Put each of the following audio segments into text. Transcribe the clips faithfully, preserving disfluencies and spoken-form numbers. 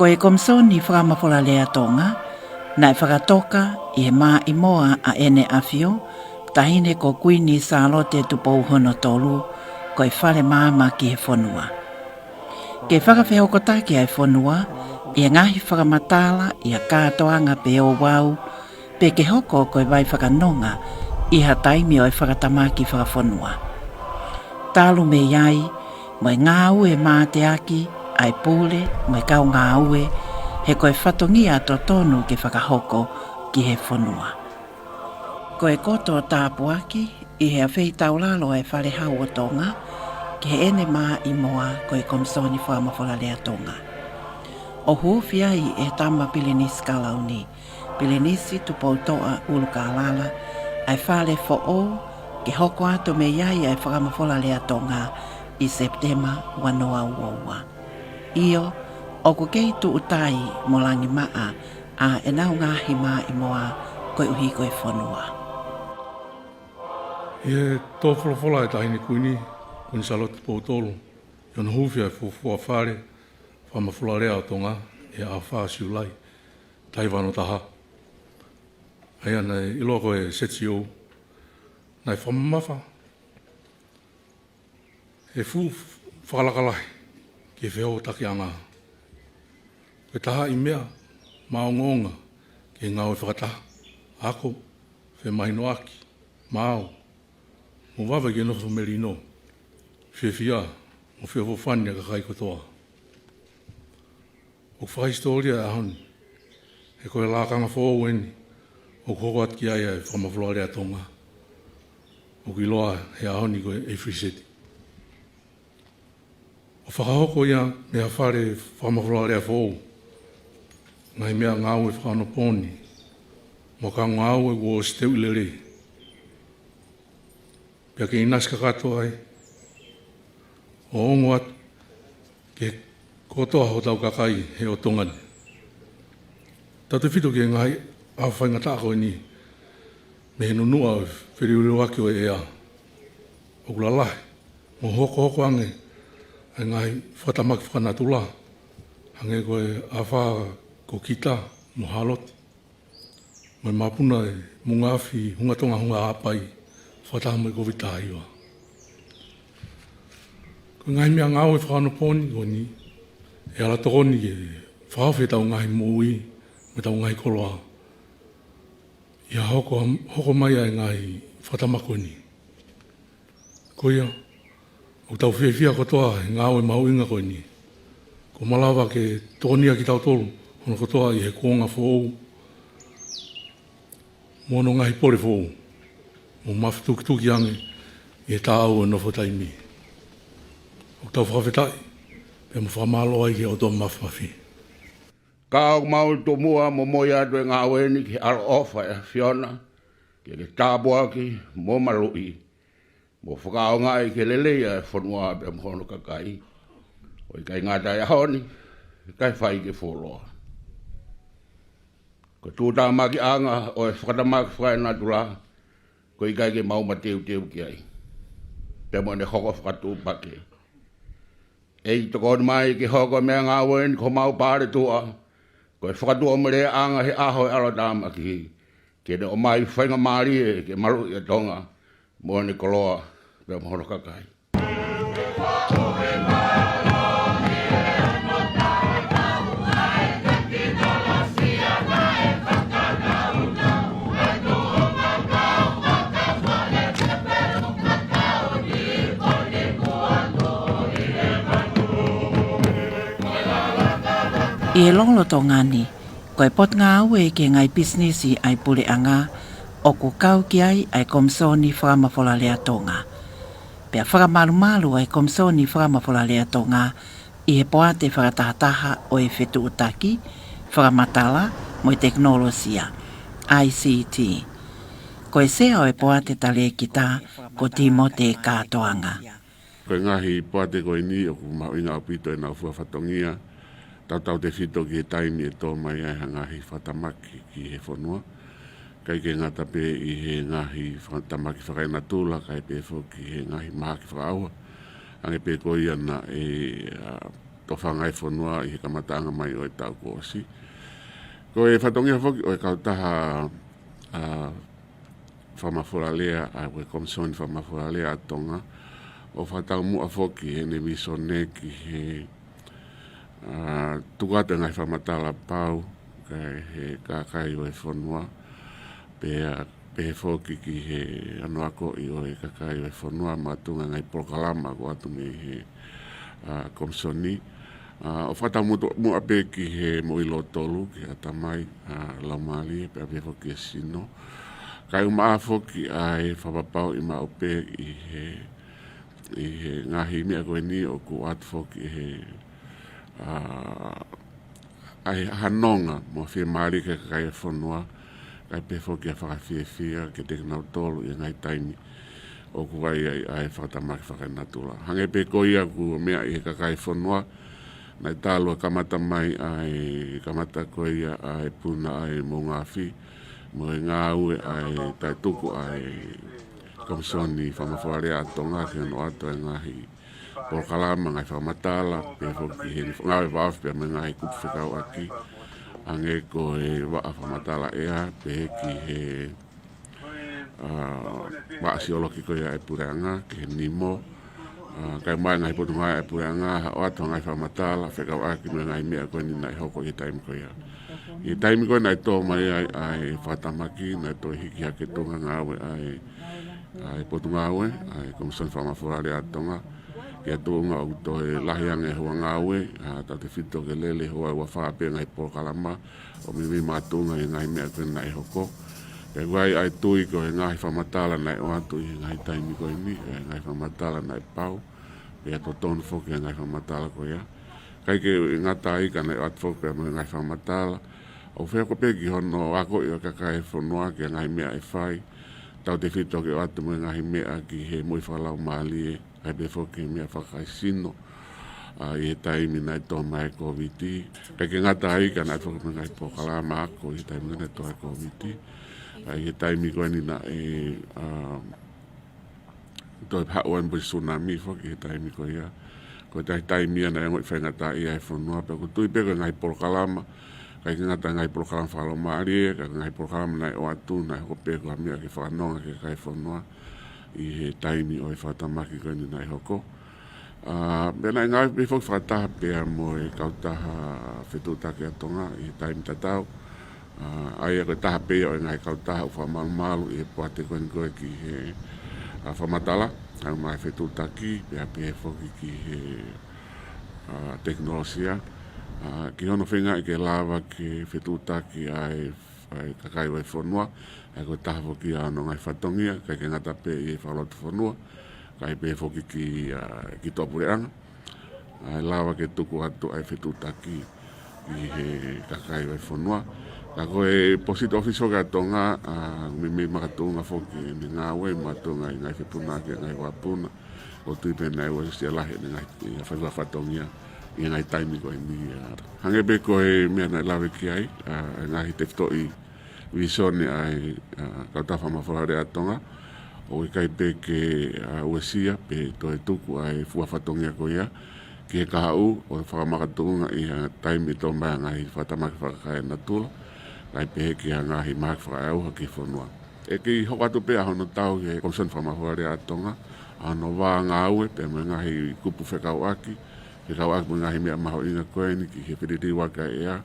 Ko e Komisoni Fakamafola Lea Tonga, naʻe fakatoka ʻi he Māʻimoa ʻa ʻEne ʻAfio, Taʻahine ko Kuini Sālote Tupou hono Tolu, ko e Fale Maama ki he fonua. Ke fakafehokotaki ʻa e fonua ʻi he ngaahi fakamatala ʻi ha kātoanga pe ouau, pe ke hoko ko e vai fakanonga ʻi ha taimi ʻo e fakatamaki fakafonua. Talu mei ai, mo e ngāue mateaki ʻa e pule mo e kau ngāue, he ko e fatongia totonu ke fakahoko ki he fonua. Ko e koto tāpuaki ʻi he afeitaulalo ʻa e Fale Hau ʻo Tonga ki heʻene Māʻimoa ko e Komisoni Fakamafola Lea Tonga. ʻO huufi ai ʻe he Tama Pilinisi Kalauni, Pilinisi Tupoutoʻa ʻUlukālala, ʻa e fale foʻou ke hoko atu mei ai ʻa e Fakamafola Lea Tonga ʻi Sepitema ua noa ua ua. ʻIo, ʻoku kei tuʻutai mo langimaʻa ʻa ʻenau ngaahi māʻimoa koeʻuhi ko e fonua. ʻI he tō folofola ʻa e Taʻahine Kuini, Kuini Sālote Tupou Tolu, ʻi hono huufi ʻa e fuofua Fale Fakamafola Lea ʻo Tonga ʻi he ʻaho fā Siulai, taha hiva ono taha, ʻa ia naʻe ʻiloa ko e Z C O, naʻe fakamamafa ʻe he fuʻu fakalaka lahi ki he fehotakiʻanga. Ko e taha ʻi he meʻa maʻongoʻonga ki he ngāue fakataha, ako, femahinoʻaki, maau, mo vave ke nofo melino, fiefia, mo feʻofoʻofani ʻa e kakai kotoa. ʻOku fakahisitōlia e ʻaho ni, he ko e lakanga foʻou eni ʻoku hoko atu ki ai ʻa e Fakamafola Lea Tonga, ʻoku ʻiloa he ʻaho ni ko e AFRIZ. ʻO fakahoko ia mei ha fale fakamafola lea foʻou, ngaahi meʻangāue fakaonopooni, mo e kau ngāue kuo ʻosi teuʻi lelei. Pea ke ʻinasi kakato ai, ʻo ongo atu ki he kotoa hotau kakai he ʻo Tonga ni. Tautefito ki he ngaahi ʻaho faingataʻa ko eni, mei he nunuʻa ʻo e feliuliuaki ʻo e ʻea, ʻoku lalahi mo hokohoko ange ʻa e ngaahi fakatamaki fakanatula, hangē ko e afā ko Kita mo Hāloti, mo e mapuna ʻi Mungaafi, Hunga Tonga, Hunga Haʻapai, fakataha mo e Kōviti taha hiva. Ko e ngaahi meʻangāue fakaonopooni ko eni, ʻe ala tokoni ke fakahaofi ʻetau ngaahi moʻui mo ʻetau ngaahi koloa ʻi he hoko, hoko mai ʻa e ngaahi fakatamaki ko eni. Ko ia, ʻoku tau fiefia kotoa he ngāue mahuʻinga ko eni. Kuo malava ke tokonia kitautolu hono kotoa ʻi he kuonga foʻou, mo hono ngaahi pole foʻou, mo mafatukituki ange ʻi he taʻau ʻo e nofo taimi. ʻOku tau fakafetaʻi pea mo fakamālō ai ki he ʻOtua Mafimafi. Ka ʻoku mau tomuʻa momoi atu e ngāue ni ki he ʻaloʻofa ʻa e ʻAfiona, ke ke tāpuaki mo maluʻi, mo fakaʻaongaʻi ke lelei ʻa e fonua pea mo hono kakai, ʻo ʻikai ngata he ʻaho ni, kae fai ke fuoloa. Ko e tuʻutāmakiʻanga ʻo e fakatamaki fakaenatula, ko e ʻikai ke mau mateuteu ki ai, pea mo ʻene hoko fakatuʻupakē. ʻEiki, tokoni mai ke hoko e meʻangāue ni ko homau paletuʻa, ko e fakatuʻameleiaʻanga he ʻaho ʻo e ʻalotāmaki, ke ne ʻomai faingamālie ke maluʻi ʻa Tonga mo ʻene koloa pea mo hono kakai. ʻI he lolotonga ni, ko e potungāue ki he ngaahi pisinisi ʻa e puleʻanga ʻoku kau ki ai ʻa e Komisoni Fakamafola Lea Tonga. Pea fakamalumalu ʻa e Komisoni Fakamafola Lea Tonga ʻi he poate fakatahataha ʻo e Fetuʻutaki, Fakamatala mo e Tekinolosia, I C T. Ko e Sea ʻo e Poate Talēkita ko Timote Kātoanga. Ko e ngaahi poate ko eni ʻoku mahuʻinga ʻaupito ʻenau fua fatongia, tautautefito ki he taimi ʻe tō mai ai ha ngaahi fakatamaki ki he fonua. ʻIkai ke ngata pē ʻi he ngaahi fakatamaki fakaenatula, kae pehē foki he ngaahi mahaki fakaʻauha. Hangē pē ko ia naʻe, ʻa, ʻo e fanga ngaahi fonua ʻi he kamataʻanga mai ʻo e taʻu kuo ʻosi. Ko e fatongia foki ʻo e kautaha, ʻa, fakamafolalea, ʻa, ko e Komisoni Fakamafolalea ʻa Tonga, ʻo fakataumuʻa foki ʻene vīsone ki he, ʻa, tuku atu e ngaahi fakamatala pau, kae he kakai ʻo e fonua, pea pehē foki ki he ʻalu akoʻi ʻo e kakai ʻo e fonua, makatuʻunga e ngaahi polokalama ʻoku ʻoatu mei he, ʻa, Komisoni. ʻA, ʻo fakataumuʻa pē ki he moʻui lōtolu, ki he ʻatamai, ʻa, laumālie, pea pehē foki ki he sino. Kae ʻumaʻā foki ʻa e fakapapauʻi maʻu pē ʻi he, ʻi he ngaahi meʻa ko eni ʻoku ʻoatu foki ʻe he, ʻa, ʻa e hanonga mo e fiemālie ki he kakai ʻo e fonua, kae pehē foki ʻa e fakafiefia kiate kinautolu ʻi he ngaahi taimi ʻoku ʻi ai ʻa e fakatamaki fakaenatula. Hangē pē ko ia ʻoku meaʻi ʻe he kakai ʻo e fonua, naʻe talu e kamata mai ʻa e kamata ko ia ʻa e puna ʻa e moʻunga afi, mo e ngāue ʻa e taʻetuku ʻa e Komisoni Fakamafolalea ʻa Tonga ki hono ʻoatu e ngaahi polokalama, ngaahi fakamatala, pehē foki ki he ngaahi vāofi pea mo e ngaahi kupu fekauʻaki, hangē ko e vaʻa fakamatala ʻea, pehē ki he, ʻa, vaʻa siolokī ko ia ʻa e puleʻanga, ki he nimo, ʻa, kae ʻumaʻā e ngaahi potungāue ʻa e puleʻanga, ʻo ʻoatu ha ngaahi fakamatala fekauʻaki mo e ngaahi meʻa ko eni naʻe hoko ʻi he taimi ko ia. ʻI he taimi ko ē naʻe tō mai ai ʻa e fakatamaki, naʻe toe hiki hake e tuʻunga ngāue ʻa e, ʻa e Potungāue, ʻa e Komisoni Fakamafolalea ʻa Tonga, ki ha tuʻunga ʻoku toe lahi ange e houa ngāue, ʻa, tautefito ke lele houa ʻe ua fā pē ngaahi polokalama, ʻo meimei makatuʻunga ʻi he ngaahi meʻa ko ē naʻe hoko. Pea ʻoku ʻi ai ʻa e tui ko e ngaahi fakamatala naʻe ʻoatu ʻi he ngaahi taimi ko eni, ʻa e ngaahi fakamatala naʻe pau, pea totonu foki e ngaahi fakamatala ko ia. ʻIkai ke ngata ai ka naʻe ʻoatu foki pea mo e ngaahi fakamatala ʻoku fehoko pē ki hono akoʻi ʻo e kakai ʻo e fonua ki he ngaahi meʻa ʻe fai, tautefito ke ʻoatu mo e ngaahi meʻa ki he moʻui fakalaumālie, kae pehē foki ki he meʻa fakaesino, ʻa, ʻi he taimi naʻe tō mai ai e Kōviti. ʻIkai ke ngata ai ka naʻe ʻoatu foki mo e ngaahi polokalama ako ʻi he taimi naʻe tō ai e Kōviti. ʻA, ʻi he taimi ko eni naʻe, ʻa, toe haʻu ai mo e tsunami foki he taimi ko ia. Ko e taimi ia naʻe ongoʻi faingataʻaʻia e fonua, pea ʻoku ou tui pē ko e ngaahi polokalama, ʻikai ke ngata e ngaahi polokalama fakalaumālie, ka ko e ngaahi polokalama naʻe ʻoatu, naʻe hoko pē ko ha meʻa ke fakanonga ki he kakai ʻo e fonua ʻi he taimi ʻo e fakatamaki ko eni naʻe hoko. ʻA, pea naʻe ngāue pē foki fakataha pea mo e Kautaha Fetuʻutaki ʻa Tonga ʻi he taimi tatau. ʻA, ʻa ia ko e taha pē ia ʻo e ngaahi kautaha ʻoku fakamalumalu ʻi he poate ko eni ko ē ki he, ʻa, fakamatala, ʻa, mo e fetuʻutaki, pea pehē foki ki he, ʻa, tekinolosia. ʻA, ki hono feingaʻi ke lava ke fetuʻutaki ʻa e, ʻa e kakai ʻo e fonua, ʻa ia ko e taha foki ia hono ngaahi fatongia, ʻikai ke ngata pē ʻi he fakalotofonua, kae pehē foki ki, ʻa, ki tuʻapuleʻanga. ʻA, ʻe lava ke tuku atu ʻa e fetuʻutaki ki he kakai ʻo e fonua. Ka ko e Positā ʻOfisi foki ʻa Tonga, ʻa, meimei makatuʻunga foki ʻene ngāue, makatuʻunga ʻi he ngaahi fepunaki, ngaahi vakapuna. ʻOku ou tui pē naʻe ʻosi ʻa e lahi ʻene ngaahi, ʻa e fai fakafatongia ʻi he ngaahi taimi ko eni, ʻa. Hangē pē ko e meʻa naʻe lave ki ai, ʻa, e ngaahi tefitoʻi vīsone ʻa e, ʻa, Kautaha Fakamafolalea ʻa Tonga, ʻoku ʻikai pē ke, ʻa, uesia pe toe tuku ʻa e fua fatongia ko ia ki he kahaʻu ʻo fakamakatuʻunga ʻi ha taimi ʻe tō mai ai e ngaahi fakatamaki fakaenatula, kae pehē ki ha ngaahi mahaki fakaʻauha ki he fonua. ʻE kei hoko atu pē ʻa hono tauhi ʻe he Komisoni Fakamafolalea ʻa Tonga ʻa hono vā ngāue pea mo e ngaahi kupu fekauʻaki, fekauʻaki mo e ngaahi meʻa mahuʻinga ko eni ki he feliliuaki ʻa e ʻea,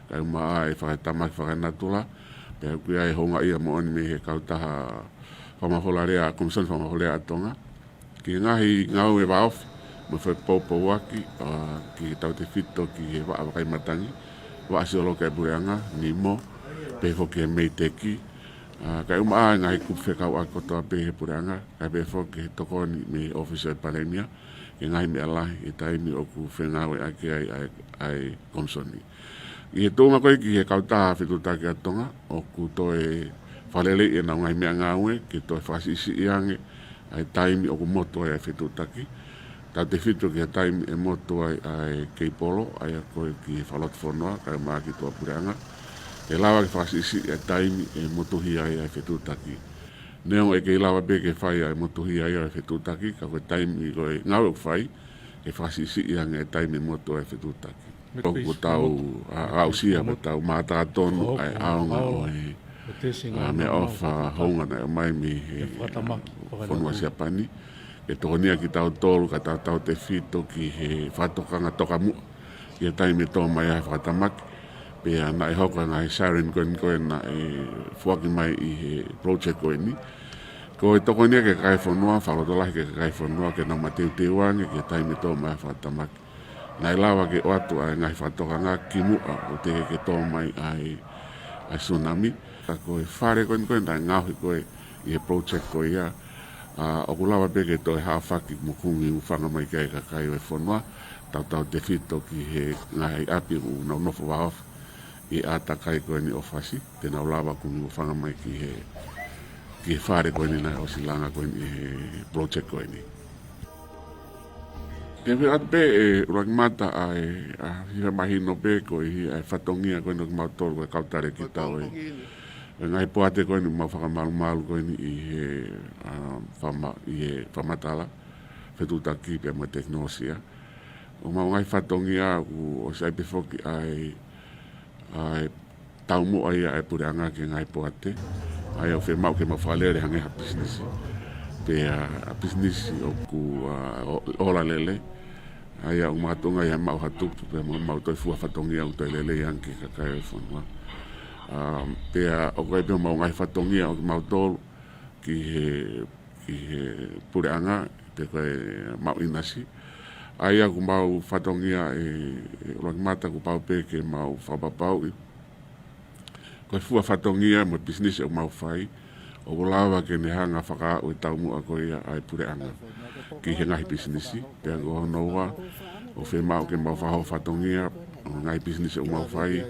kae ʻumaʻā e fakatamaki fakaenatula, pea ʻoku ʻi ai e houngaʻia moʻoni mei he Kautaha Fakamafolalea, Komisoni Fakamafolalea ʻa Tonga, ki he ngaahi ngāue vāofi mo e fakapoupouaki, ʻa, ki he tautefito ki he vaʻa vakai matangi, vaʻa siolokī ʻa e puleʻanga, nimo, pehē foki ki he MEIDECC, ʻa, kae ʻumaʻā e ngaahi kupu fekauʻaki kotoa pē he puleʻanga, kae pehē foki ki he tokoni mei he ʻŌfisi ʻo e Palēmia, ki he ngaahi meʻa lahi he taimi ʻoku fengāueʻaki ai ʻa e, ʻa e Komisoni. ʻI he tuʻunga ko ē ki he Kautaha Fetuʻutaki ʻa Tonga, ʻoku toe fakaleleiʻi ʻenau ngaahi meʻangāue, ke toe fakasiʻisiʻi ange ʻa e taimi ʻoku motu ai ʻa e fetuʻutaki, tautefito ki he taimi ʻe motu ai ʻa e keipolo, ʻa ia ko ē ki he fakalotofonua, kae ʻumaʻā ki tuʻapuleʻanga. ʻE lava ke fakasiʻisiʻi ʻa e taimi ʻe motuhi ai ʻa e fetuʻutaki. Neongo ʻe kei lava pē ke fai ʻa e motuhi ai ʻa e fetuʻutaki, ka ko e taimi ko ē ngāue ʻoku fai, ke fakasiʻisiʻi ange e taimi motu ʻa e fetuʻutaki. ʻOku tau, ʻa, aʻusia mo tau mātā tonu ʻa e ʻaonga ʻo e, ʻa, meʻaʻofa hounga naʻe ʻomai mei he, ʻa, fonua Siapani. Ke tokoniʻi kitautolu ka tau tautefito ki he fakatokanga tokamuʻa ʻi he taimi ʻe tō mai ai e fakatamaki. Pea naʻe hoko e ngaahi siren ko eni ko ē naʻe foaki mai ʻi he project ko eni. Ko e tokoni ia ki he kakai e fonua, fakalotolahi ki he kakai e fonua, ke nau mateuteu ange ki he taimi ʻe tō mai ai e fakatamaki. Naʻe lava ke ʻoatu ʻa e ngaahi fakatokanga kimuʻa ʻo teʻeki ke tō mai ai ʻa e tsunami. Ka ko e fale ko eni ko ē naʻe ngaohi ko ē ʻi he project ko ia, ʻa, ʻoku lava pē ke toe haofaki mo kumi hūfanga mai ki ai e kakai ʻo e fonua, tau tautefito ki he ngaahi ʻapi ʻoku nau nofo vāofi ʻi he ʻātakai ko eni ʻo fasi, te nau lava kumi hūfanga mai ki he, ki he fale ko eni naʻe ʻosi langa ko eni ʻi he project ko eni. Ke fie ʻoatu pē ʻe ʻUluakimata ʻa e, ʻa, hiva mahino pē koeʻuhi ʻa e fatongia ko eni ʻo kimautolu ko e kau talēkita ʻo e, ʻa e ngaahi poate ko eni ʻoku mau fakamalumalu ko eni ʻi he, ʻa, fakama-, ʻi he fakamatala fetuʻutaki pea mo e tekinolosia. ʻOku mau ngaahi fatongia ʻoku ʻosi ʻi ai pē foki ʻa e, ʻa e taumuʻa ia ʻa e puleʻanga ki he ngaahi poate. ʻA ia ʻoku fiemaʻu ke mau fakalele hangē ha pisinisi. Pea, ʻa, pisinisi ʻoku, ʻa, ʻo-, ola lelei. ʻA ia ʻoku makatuʻunga ia he maʻu ha tupu pea mo e maʻu toe fua fatongia ʻoku toe lelei ange ki he kakai ʻo e fonua. ʻA, pea ʻoku ʻi ai pē ʻemau ngaahi fatongia ʻo kimautolu ki he, ki he puleʻanga, pe ko e maʻu ʻinasi. ʻA ia ʻoku mau fatongia ʻe, ʻe ʻUluakimata kuo pau pē ke mau fakapapauʻi ko e fua fatongia mo e pisinisi ʻoku mau fai, ʻoku lava ke ne hanga ʻo fakaaʻu e taumuʻa ko ia ʻa e puleʻanga ki he ngaahi pisinisi. Pea ko hono ua, ʻoku fiemaʻu ke mau fakahoko fatongia ʻo e ngaahi pisinisi ʻoku mau fai,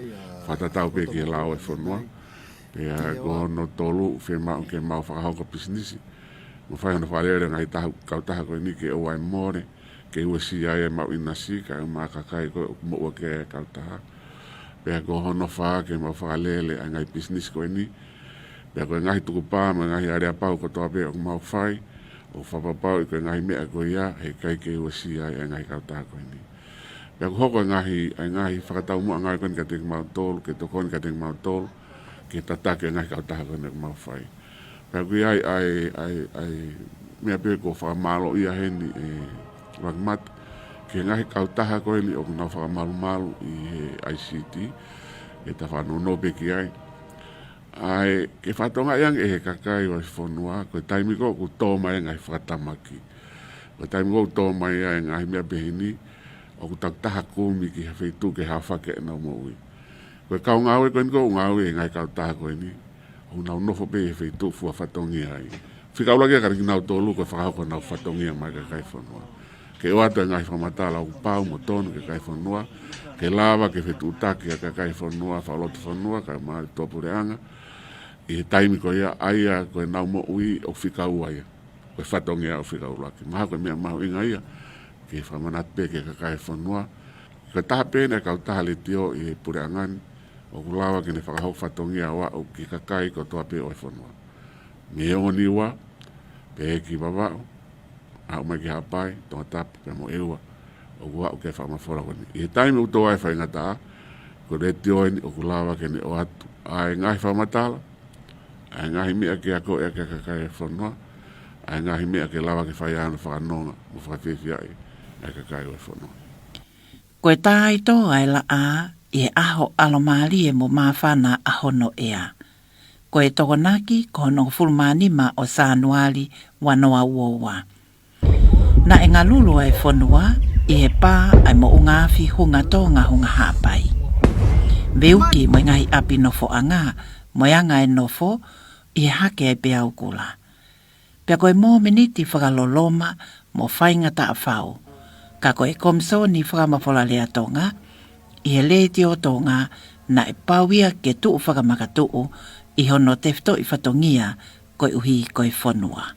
fakatatau pē ki he lao ʻo e fonua. Pea ko hono tolu, fiemaʻu ke mau fakahoko pisinisi mo fai hono fakalele e ngaahi taha-, kautaha ko eni ke ʻoua ʻe mole, ke uesia ai e maʻu ʻinasi, kae ʻumaʻā e kakai ko ē ʻoku moʻua ki ai e kautaha. Pea ko hono fā, ke mau fakalele ʻa e ngaahi pisinisi ko eni. Pea ko e ngaahi tukupā mo e ngaahi aleapau kotoa pē ʻoku mau fai, ʻoku fakapapauʻi ko e ngaahi meʻa ko ia, heʻikai ke uesia ai e ngaahi kautaha ko eni. Pea ʻoku hoko e ngaahi, ʻa e ngaahi fakataumuʻa ngāue ko eni kiate kimautolu, ke tokoni kiate kimautolu ke tataki e ngaahi kautaha ko eni ʻoku mau fai. Pea ʻoku ʻi ai ʻa e, ʻa e, ʻa e meʻa pē ʻoku ou fakamālōʻia heni ʻe ʻUluakimata ki he ngaahi kautaha ko eni ʻoku nau fakamalumalu ʻi he I C T, ke ta fakanounou pē ki ai. ʻA e, ke fakatokangaʻi ange ʻe he kakai ʻo e fonua, ko e taimi ko ē ʻoku tō mai ai e ngaahi fakatamaki, ko e taimi ko ē ʻoku tō mai ai e ngaahi meʻa pehē ni, ʻoku takitaha kumi ki ha feituʻu ke haofaki ʻenau moʻui. Ko e kau ngāue ko eni ʻoku ngāue he ngaahi kautaha ko eni, ʻoku nau nofo pē he feituʻu fua fatongia ai. Fika ʻuluaki ia kiate kinautolu ko e fakahoko honau fatongia maʻá e kakai e fonua. Ke ʻoatu e ngaahi fakamatala ʻoku pau mo tonu ki he kakai e fonua, ke lava ke fetuʻutaki ʻa e kakai e fonua, fakalotofonua, kae ʻumaʻā e tuʻapuleʻanga, ʻi he taimi ko ia, ʻa ia ko ʻenau moʻui ʻoku fika ua ia. Ko e fatongia ʻoku fika ʻuluaki. Mahalo ko e meʻa mahuʻinga ia ke fakamanatu pē ki he kakai e fonua. Ko e taha pē eni e kautaha letiō ʻi he puleʻanga ni ʻoku lava ke ne fakahoko fatongia ʻo aʻu ki he kakai kotoa pē ʻo e fonua. Mei he ongo Niua, pehē ki Vavaʻu, aʻu mai ki Haʻapai, Tongatapu, pea mo ʻEua, ʻoku aʻu ki he fakamafola ko eni. ʻI he taimi ʻoku tō ai e faingataʻa, ko e letiō eni ʻoku lava ke ne ʻoatu ʻa e ngaahi fakamatala, ʻa e ngaahi meʻa ke akoʻi ʻaki ʻa e kakai e fonua, ʻa e ngaahi meʻa ke lava ke fai ai hono fakanonga mo fakafiefiaʻi ʻa e kakai ʻo e fonua. Ko e tā ʻi tō ʻa e laʻā ʻi he ʻaho ʻalomālie mo māfana ʻa hono ʻea. Ko e Tokonaki ko hono hongofulu mā nima ʻo Sānuali ua noa ua ua. Naʻe ngalulu ʻa e fonua ʻi he pā ʻa e moʻunga afi Hunga Tonga Hunga Haʻapai. Veuki mo e ngaahi ʻapi nofoʻanga mo e anga e nofo ʻi he hake ʻa e peau kula. Pea ko e mōmeniti fakaloloma mo faingataʻa fau, ka ko e Komisoni Fakamafola Lea Tonga ʻi he Letiō Tonga naʻe pau ia ke tuʻu fakamakatuʻu ʻi hono tefitoʻi fatongia koeʻuhi ko e fonua.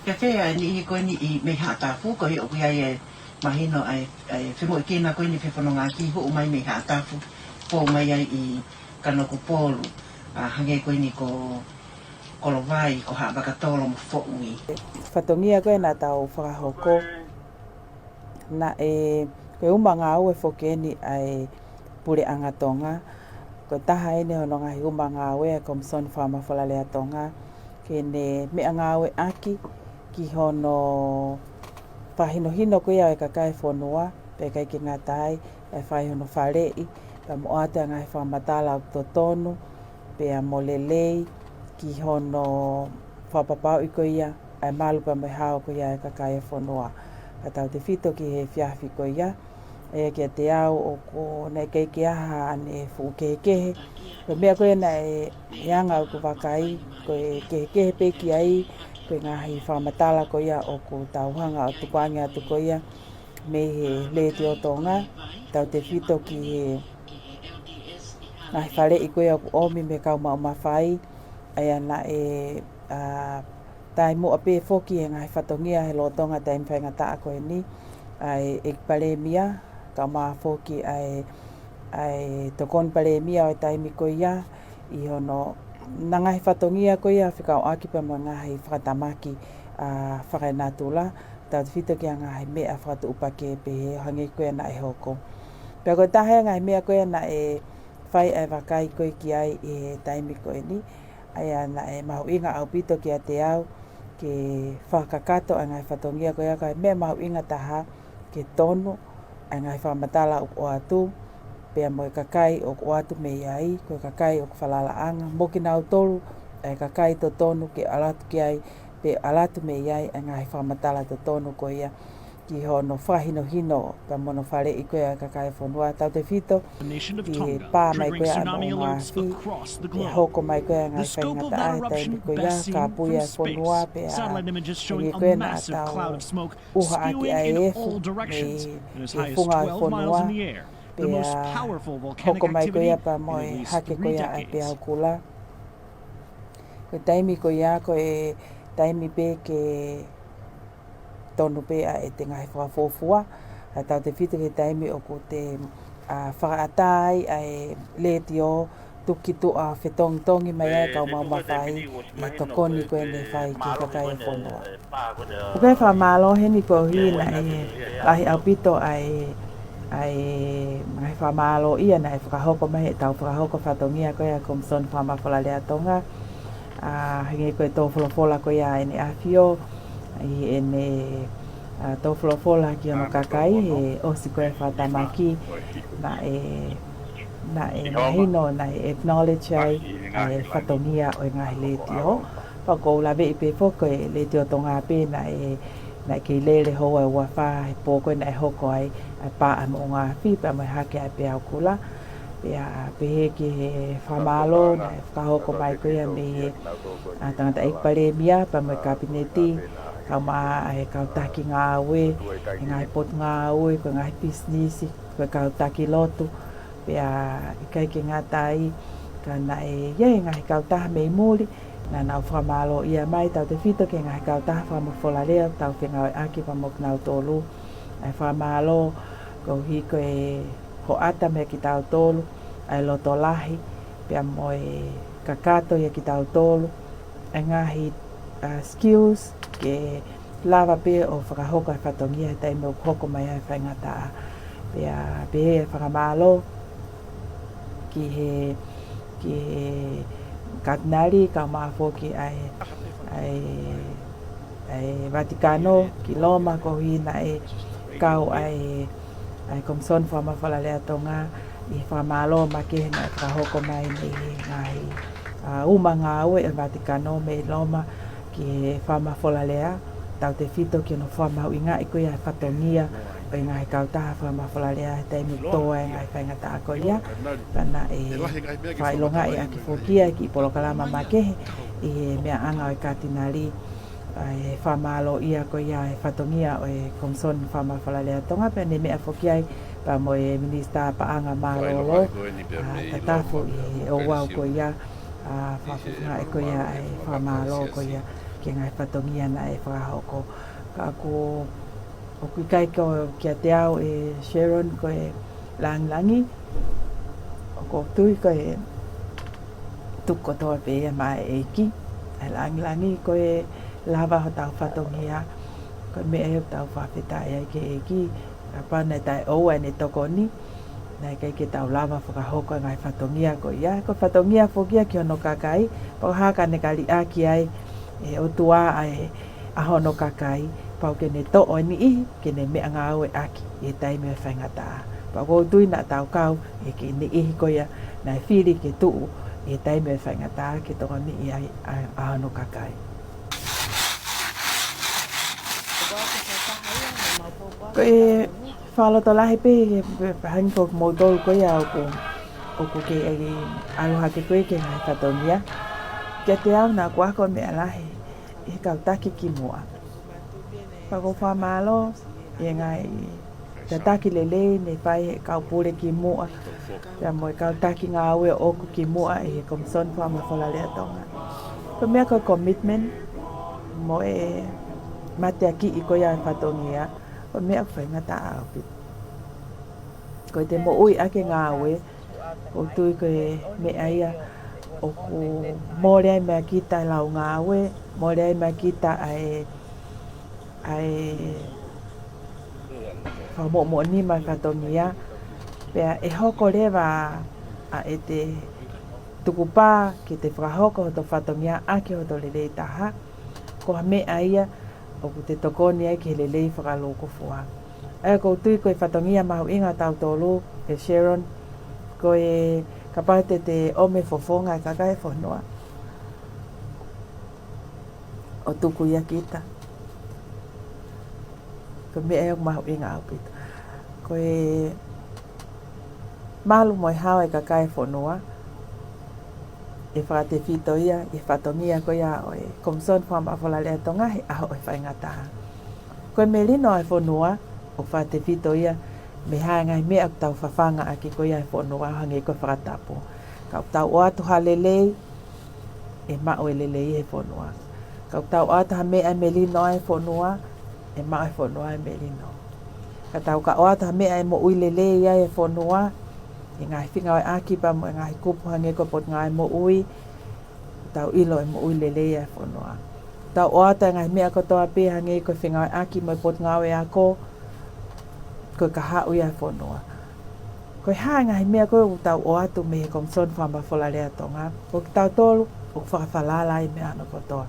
Pea fē ʻa e niʻihi ko eni ʻi mei Haʻatafu, koeʻuhi ʻoku ʻi ai e mahino ʻa e, ʻa e femoʻuekina ko eni fefonongaʻaki hū mai mei Haʻatafu, pou mai ai ʻi Kanokupolu, ʻa, hangē ko eni ko Kolovai, ko Haʻavakatolo mo Foʻui. Fatongia ko ē naʻa tau fakahoko, Naʻe, ko e uma ngāue foki eni ʻa e Puleʻanga Tonga. Ko e taha eni hono ngaahi uma ngāue ʻa e Komisoni Fakamafolalea Tonga, ke ne meʻangāueʻaki ki hono fakahinohino ko ia ʻo e kakai e fonua, pea ʻikai ke ngata ai, ʻe fai hono faleʻi, pea mo ʻoatu e ngaahi fakamatala ʻoku totonu, pea mo lelei, ki hono fakapapauʻi ko ia ʻa e malu pea mo e hao ko ia ʻa e kakai e fonua. Fakatautefito ki he efiafi ko ia, ʻa ia kiate au ʻoku, naʻe ʻikai ke ʻi ai haʻane fuʻu kehekehe. Ko e meʻa ko ia naʻe, ʻi he anga ʻeku vakai, ko e kehekehe pē ki ai, ko e ngaahi fakamatala ko ia ʻoku tau hanga ʻo tukuange atu ko ia mei he Letiō Tonga, tautefito ki he ngaahi faleʻi ko ia ʻoku ʻomi mei he kau maʻu mafai, ʻa ia naʻe, ʻa, taimi muʻa pē foki he ngaahi fatongia he lolotonga e taimi faingataʻa ko eni, ʻa e ʻEiki Palēmia, kaeʻumaʻā foki ʻa e, ʻa e Tokoni Palēmia ʻo e taimi ko ia, ʻi hono, ʻena ngaahi fatongia ko ia fekauʻaki pea mo e ngaahi fakatamaki, ʻa, fakaenatula, tautefito ki he ngaahi meʻa fakatuʻupakē pehē ʻo hangē ko ia naʻe hoko. Pea ko e taha e ngaahi meʻa ko ia naʻe fai ʻa e vakai ko ē ki ai ʻi he taimi ko eni, ʻa ia naʻe mahuʻinga ʻaupito kiate au ke fakakakato ʻa e ngaahi fatongia ko ia, ko e meʻa mahuʻinga taha ke tonu ʻa e ngaahi fakamatala ʻoku ʻoatu, pea mo e kakai ʻoku ʻoatu mei ai, ko e kakai ʻoku falalaʻanga, mo kinautolu ʻa e kakai totonu ke ʻalu atu ki ai, pe ʻalu atu mei ai ʻa e ngaahi fakamatala totonu ko ia ki hono fakahinohino pea mo hono faleʻi ko ia ʻa e kakai e fonua, tautefito ki he pā mai ko ia ʻa e moʻunga afi, ʻe hoko mai ko ia ʻa e ngaahi faingataʻa he taimi ko ia, kāpui ʻa e fonua, pea hangē ko ia naʻa tau ʻuha ʻaki ʻa e efu mei he funga ʻo e fonua, pea hoko mai ko ia pea mo e hake ko ia ʻa e peau kula. Ko e taimi ko ia, ko e taimi pē ke tonu pē ʻa ʻete ngaahi fakafuofua, ʻa, tautefito ki he taimi ʻoku te, ʻa, fakaʻatā ai ʻa e Letiō, tuku ki tuʻa ʻo fetongitongi mai ai e kau maʻu mafai ʻi he tokoni ko ē ne fai ki he kakai e fonua. ʻOku ou fakamālō heni koeʻuhi naʻe lahi ʻaupito ʻa e, ʻa e ngaahi fakamālō ia naʻe fakahoko mai heʻetau fakahoko fatongia ko ia ʻa e Komisoni Fakamafolalea Tonga, ʻa, hangē ko e tō folofola ko ia ʻa ʻEne ʻAfio, ʻi heʻene, ʻa, tō folofola ki hono kakai he ʻosi ko ia e fakatamaki, naʻe, naʻe mahino, naʻe acknowledge ai ʻa e fatongia ʻo e ngaahi letiō. Pea ʻoku ou laveʻi pē foki ko e Letiō Tonga pē naʻe, naʻe kei lele houa ʻe uafā he pō ko ē naʻe hoko ai ʻa e pā ʻa e moʻunga afi pea mo e hake ʻa e peau kula. Pea pehē ki he fakamālō naʻe fakahoko mai ko ia mei he, ʻa, tangataʻeiki Palēmia pea mo e Kapineti, kaeʻumaʻā ʻa e kau taki ngāue, e ngaahi potungāue, ko e ngaahi pisinisi, ko e kau taki lotu, pea ʻikai ke ngata ai, ka naʻe ʻi ai e ngaahi kautaha mei muli naʻa nau fakamālōʻia mai, tautefito ki he ngaahi kautaha fakamafolalea ʻoku tau fengāueʻaki pea mo kinautolu, ʻa e fakamālō koeʻuhi ko e hoʻata meia kitautolu ʻa e loto lahi, pea mo e kakato ʻia kitautolu ʻa e ngaahi, ʻa, skills ke lava pē ʻo fakahoko ʻa e fatongia he taimi ʻoku hoko mai ai e faingataʻa. Pea pehē ʻa e fakamālō ki he, ki he Katinali, kaeʻumaʻā foki ʻa e, ʻa e, ʻa e Vatikano ki Loma, koeʻuhi naʻe kau ai ʻa e Komisoni Fakamafolalea Tonga ʻi he fakamālō makehe naʻe fakahoko mai mei he ngaahi, ʻa, uma ngāue ʻa e Vatikano mei Loma ki he fakamafolalea, tautefito ki hono fakamahuʻingaʻi ko ia e fatongia ʻo e ngaahi kautaha fakamafolalea he taimi ʻoku tō ai e ngaahi faingataʻa ko ia, ka naʻe fakaʻilongaʻi ʻaki foki ia e kiʻi polokalama makehe ʻi he meʻaʻanga ʻo e Katinali, ʻa e fakamālōʻia ko ia e fatongia ʻo e Komisoni Fakamafolalea Tonga, pea ne meʻa foki ai pea mo e Minisitā Paʻanga Mālōlō, ʻa, Tatafu ʻi he ouau ko ia, ʻa, fakafofongaʻi ko ia e fakamālō ko ia ki he ngaahi fatongia naʻe fakahoko. Ka ʻoku, ʻoku ʻikai ko kiate au ʻe Sharon ko e lāngilangi, ʻoku ou tui ko e tuku kotoa pē ia maʻa e ʻEiki ʻa e lāngilangi, ko e lava hotau fatongia, ko e meʻa ia ʻoku tau fakafetaʻi ai ki he ʻEiki, Kapau naʻe taʻeʻoua ʻene tokoni, naʻe ʻikai ke tau lava fakahoko e ngaahi fatongia ko ia. Ko e fatongia foki ia ki hono kakai, pea ko e hā ka ne ka liʻaki ai ʻe he ʻOtua ʻa e, ʻa hono kakai, pau ke ne toʻo e niʻihi ke ne meʻangāueʻaki ʻi he taimi ʻo e faingataʻa. Pea ʻoku ou tui naʻa tau kau ʻi he kiʻi niʻihi ko ia naʻe fili ke tuʻu ʻi he taimi ʻo e faingataʻa ke tokoniʻi ai ʻa, ʻa hono kakai. Ko e fakalotolahi pē, he, he, hangē ko kimoutolu ko ia ʻoku, ʻoku ke ʻalu hake ko ē ki he ngaahi fatongia. Kiate au naʻa ku ako meʻa lahi ʻi he kau taki kimuʻa. Pea ʻoku ou fakamālō ʻi he ngaahi tataki lelei ne fai ʻe he kau pule kimuʻa, pea mo e kau taki ngāue ʻoʻoku kimuʻa ʻi he Komisoni Fakamafola Lea Tonga. Ko e meʻa ko e commitment mo e mateakiʻi ko ia e fatongia, ko e meʻa ʻoku faingataʻa ʻaupito. Ko ʻete moʻui ʻaki e ngāue, ʻoku ou tui ko e meʻa ia ʻoku mole ai meia kita e lau ngāue, mole ai meia kita ʻa e, ʻa e fakamoʻomoʻoni mo e fatongia, pea ʻe hoko leva ʻa ʻete tukupā ke te fakahoko hoto fatongia ʻaki hoto lelei taha, ko ha meʻa ia ʻoku te tokoni ai ki he lelei fakalūkufua. ʻA ia ʻoku ou tui ko e fatongia mahuʻinga ʻa tautolu, ʻe Sharon, ko e kapau te te ʻomi e fofonga e kakai e fonua ʻo tuku ia kita. Ko e meʻa ia ʻoku mahuʻinga ʻaupito. Ko e malu mo e hao e kakai e fonua, ʻe fakatefito ia ʻi he fatongia ko ia ʻo e Komisoni Fakamafola Lea Tonga he ʻaho ʻo e faingataʻa. Ko e melino ʻa e fonua, ʻoku fakatefito ia mei he ngaahi meʻa ʻoku tau fafanga ʻaki ko ia e fonua, hangē ko e fakatapu. Ka ʻoku tau ʻoatu ha lelei, ʻe maʻu e lelei he fonua. Ka ʻoku tau ʻoatu ha meʻa ʻe melino ai e fonua, ʻe maʻu e fonua e melino. Ka tau ka ʻoatu ha meʻa ʻe moʻui lelei ai e fonua, ʻi he ngaahi fengāueʻaki pea mo e ngaahi kupu hangē ko e Potungāue Moʻui, tau ʻilo ʻe moʻui lelei ai e fonua. Tau ʻoatu e ngaahi meʻa kotoa pē hangē ko e fengāueʻaki mo e Potungāue Ako, ko e kahaʻu ia e fonua. Ko e hā e ngaahi meʻa ko ē ʻoku tau ʻoatu mei he Komisoni Fakamafola Lea Tonga, ko kitautolu ʻoku fakafalala ai e meʻa hono kotoa.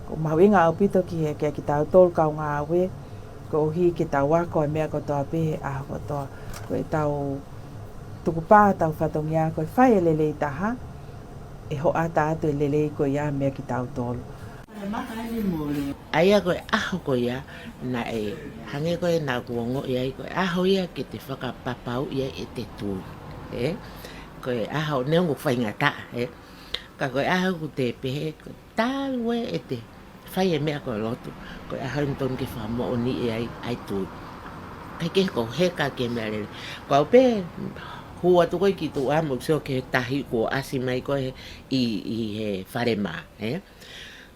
ʻOku mahuʻinga ʻaupito ki he, kia kitautolu kau ngāue, koeʻuhi ke tau ako e meʻa kotoa pē he ʻaho kotoa. Ko ʻetau tukupā, tau fatongia ko e fai e lelei taha, ʻe hoʻata atu e lelei ko ia meiate kitautolu. ʻA ia ko e ʻaho ko ia, naʻe hangē ko ē naʻa ku ongoʻi ai, ko e ʻaho ia ke te fakapapauʻi ai ʻete tui. Ē? Ko e ʻaho, neongo ʻoku faingataʻa, ē? Ka ko e ʻaho ʻoku te pehē, ko e talu ē ʻete fai e meʻa ko e lotu, ko e ʻaho ia ʻoku totonu ke fakamoʻoniʻi ai ʻa e tui. ʻIkai ke ko e heka ki he meʻalele. Ko au pē, hū atu ko ē ki tuʻa mo sio ki he tahi kuo ʻasi mai ko ē ʻi, ʻi he fale mā, ē?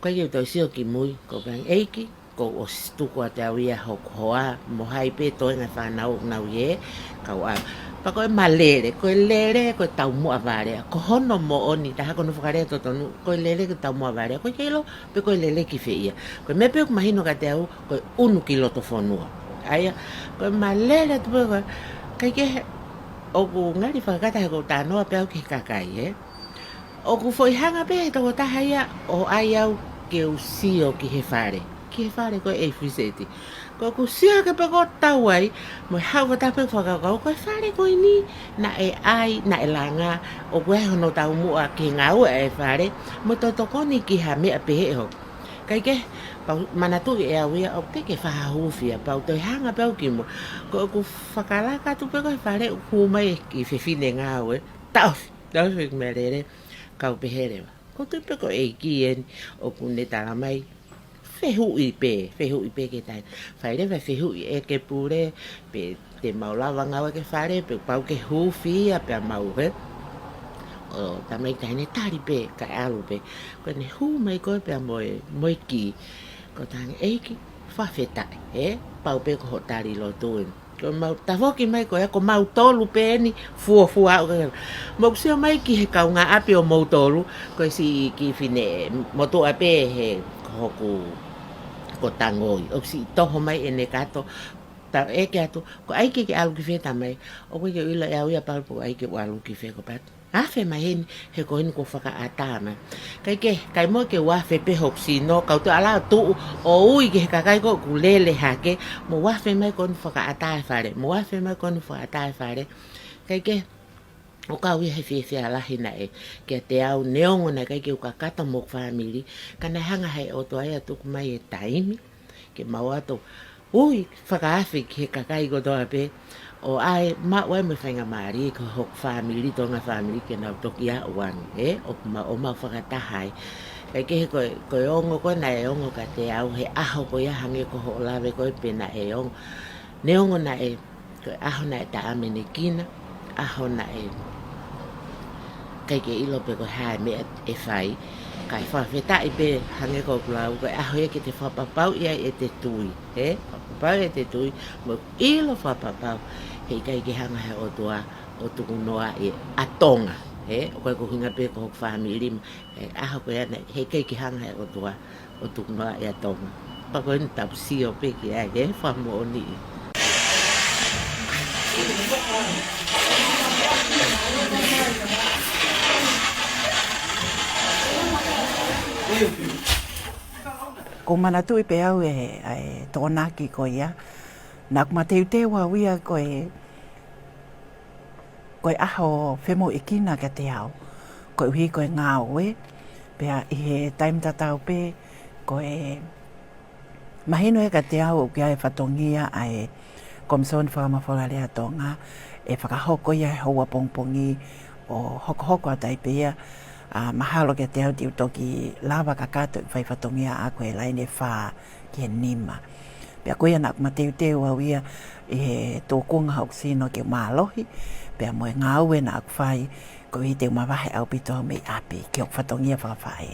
Ko ia ʻoku ou sio ki mui, ʻoku ou pehē ange, ʻEiki, kuo ʻosi tuku atu ʻe au ia hoku hoa, mo hai pē toenga e fānau ʻoku nau ʻi hē, kau ʻa. Pea ko e malele, ko e lele, ko e taumuʻa vale, ko hono moʻoni, taha ko hono fakalea totonu, ko e lele ko e taumuʻa vale, ʻoku ʻikai ke ʻilo pe ko e lele ki fē ia. Ko e meʻa pē ʻoku mahino kiate au, ko e ʻunu ki loto fonua. ʻA ia, ko e malele atu pē ko ē, ʻikai ke he, ʻoku ngali fakakata he ʻoku ou talanoa pē au ki he kakai, ē? ʻOku foʻi hanga pē he tokotaha ia ʻo ʻai au ke u sio ki he fale. Ki he fale ko ē ʻe fuseti. Ko ʻeku sio hake pē ʻoku tau ai, mo e haʻu fakataha pē fakakaukau, ko e fale ko eni, naʻe ʻai, naʻe langa, ʻoku ʻi ai hono taumuʻa ki he ngāue ʻa e fale, mo e tokoni ki ha meʻa pehē ʻe hoko. ʻIkai ke, pea u manatuʻi ʻe au ia, ʻoku teʻeki ke fakahūfia, pea u toe hanga pē au ki muʻa. Ko ʻeku fakalaka atu pē ko ē he fale, ʻoku hū mai e kiʻi fefine ngāue, taʻofi. Taʻofi e kiʻi malele, kau pehē leva. ʻOku ou tui pē ko e ʻEiki eni ʻoku ne tala mai. Fehuʻi pē, fehuʻi pē ki he taimi. Fai leva e fehuʻi ʻe he pule, pe te mau lava ngāue ki he fale, pe pau ke hūfia pea mau, ē? ʻO tamaiki taʻahine tali pē, kae ʻalu pē. Ko ʻene hū mai ko ē pea mo e, mo e kī. Ko e talaange, ʻEiki, fakafetaʻi, ē? Pau pē ko hoʻo tali lotu eni. Ko mau tafoki mai ko ē, ko mautolu pē eni, fuofua aʻu ka. Mou sio mai ki he kaungāʻapi ʻo moutolu, ko e siʻi kiʻi fine motuʻa pē he ko hoku, ko Tangoi. ʻOku siʻi toho mai ʻene kato, tau ʻeke atu, ko ʻai ke ke ʻalu ki fē Tamai? ʻOku ʻikai ke u ʻilo ʻe au ia, Paul, pe ko ʻai ke u ʻalu ki fē, ko Pat. Afe mai heni, he ko eni kuo fakaʻatā mai. Kae kehe, ʻikai muʻa ke u afe pē hoku sino, kau toe ʻalu ʻo tuʻu ʻo ui ki he kakai ko ē ʻoku lele hake, mou afe mai, ko eni fakaʻatā e fale, mou afe mai, ko eni fakaʻatā e fale. Kae kehe, ʻoku ou ʻi ai e fiefia lahi naʻe, kiate au, neongo naʻe ʻikai ke u kakato mo hoku fāmili, ka naʻe hanga ʻe he ʻOtua ia ʻo tuku mai e taimi ke mau ō atu ʻo ui fakaafe ki he kakai kotoa pē, ʻo ʻai maʻu ai mo e faingamālie ki hoku fāmili, Tonga fāmili, ke nau toki aʻu ange, ē, ʻo ma-, ʻo mau fakataha ai. Kae kehe ko e, ko e ongo ko ē naʻe ongo kiate au he ʻaho ko ia, hangē ko hoʻo lave ko ē pē, naʻe ongo. Neongo naʻe, ko e ʻaho naʻe taʻamenekina, ʻaho naʻe ʻikai ke ʻilo pe ko e hā e meʻa ʻe fai. Kae fakafetaʻi pē, hangē ko ʻeku lau, ko e ʻaho ia ke te fakapapauʻi ai ʻete tui, ē? Fakapapauʻi ʻete tui, mo ʻilo fakapapau he ʻikai ke hanga ʻe he ʻOtua ʻo tukunoaʻi ʻa Tonga, ē? ʻOku ʻikai ko e ʻuhinga pē ko hoku fāmili, mo e ʻaho ko ia naʻe, he ʻikai ke hanga ʻe he ʻOtua ʻo tukunoaʻi ʻa Tonga. Pea ko eni tau sio pē ki ai, ē, fakamoʻoni. ʻOku ou manatuʻi pē au e, ʻa e Tokonaki ko ia. Naʻa ku mateuteu au ia ko e, ko e ʻaho femoʻuekina kiate au, koeʻuhi ko e ngāue, pea ʻi he taimi tatau pē, ko e mahino ia kiate au ʻoku ʻi ai e fatongia ʻa e Komisoni Fakamafola Lea Tonga, ʻe fakahoko ia he houa pongipongi ʻo hokohoko atu ai pē ia, ʻa, mahalo kiate au te u toki lava kakato ʻi he fai fatongia ʻaʻaku he laine fā ki he nima. Pea ko ia naʻa ku mateuteu au ia ʻi he tūkunga hoku sino ke u mālohi, pea mo e ngāue naʻa ku fai, koeʻuhi te u mavahe ʻaupito au mei ʻapi ki hoku fatongia fakafaʻē.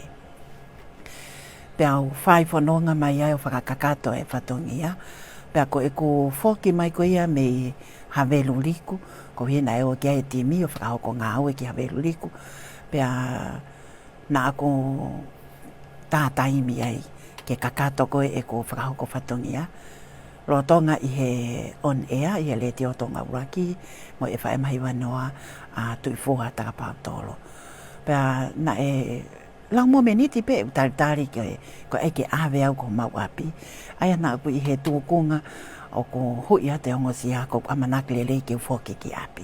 Pea u fai fononga mai ai ʻo fakakakato e fatongia, pea ko ʻeku foki mai ko ia mei Haveluliku, koeʻuhi naʻe ō ki ai e timi ʻo fakahoko ngāue ki Haveluliku, pea naʻa ku tā taimi ai ke kakato ko ē ʻeku fakahoko fatongia, lolotonga ʻi he on air, ʻi he Letiō Tonga ʻUluaki, mo e F M Hiva Noa, ʻa Tuʻifoha Takapaotolo. Pea naʻe lau momeniti pē ʻeku talitali ke, ko e ʻai ke ʻave au ki homau ʻapi. ʻA ia naʻa ku ʻi he tūkunga ʻoku huʻi atu e ongosia ko ʻeku ʻamanaki lelei ke u foki ki ʻapi.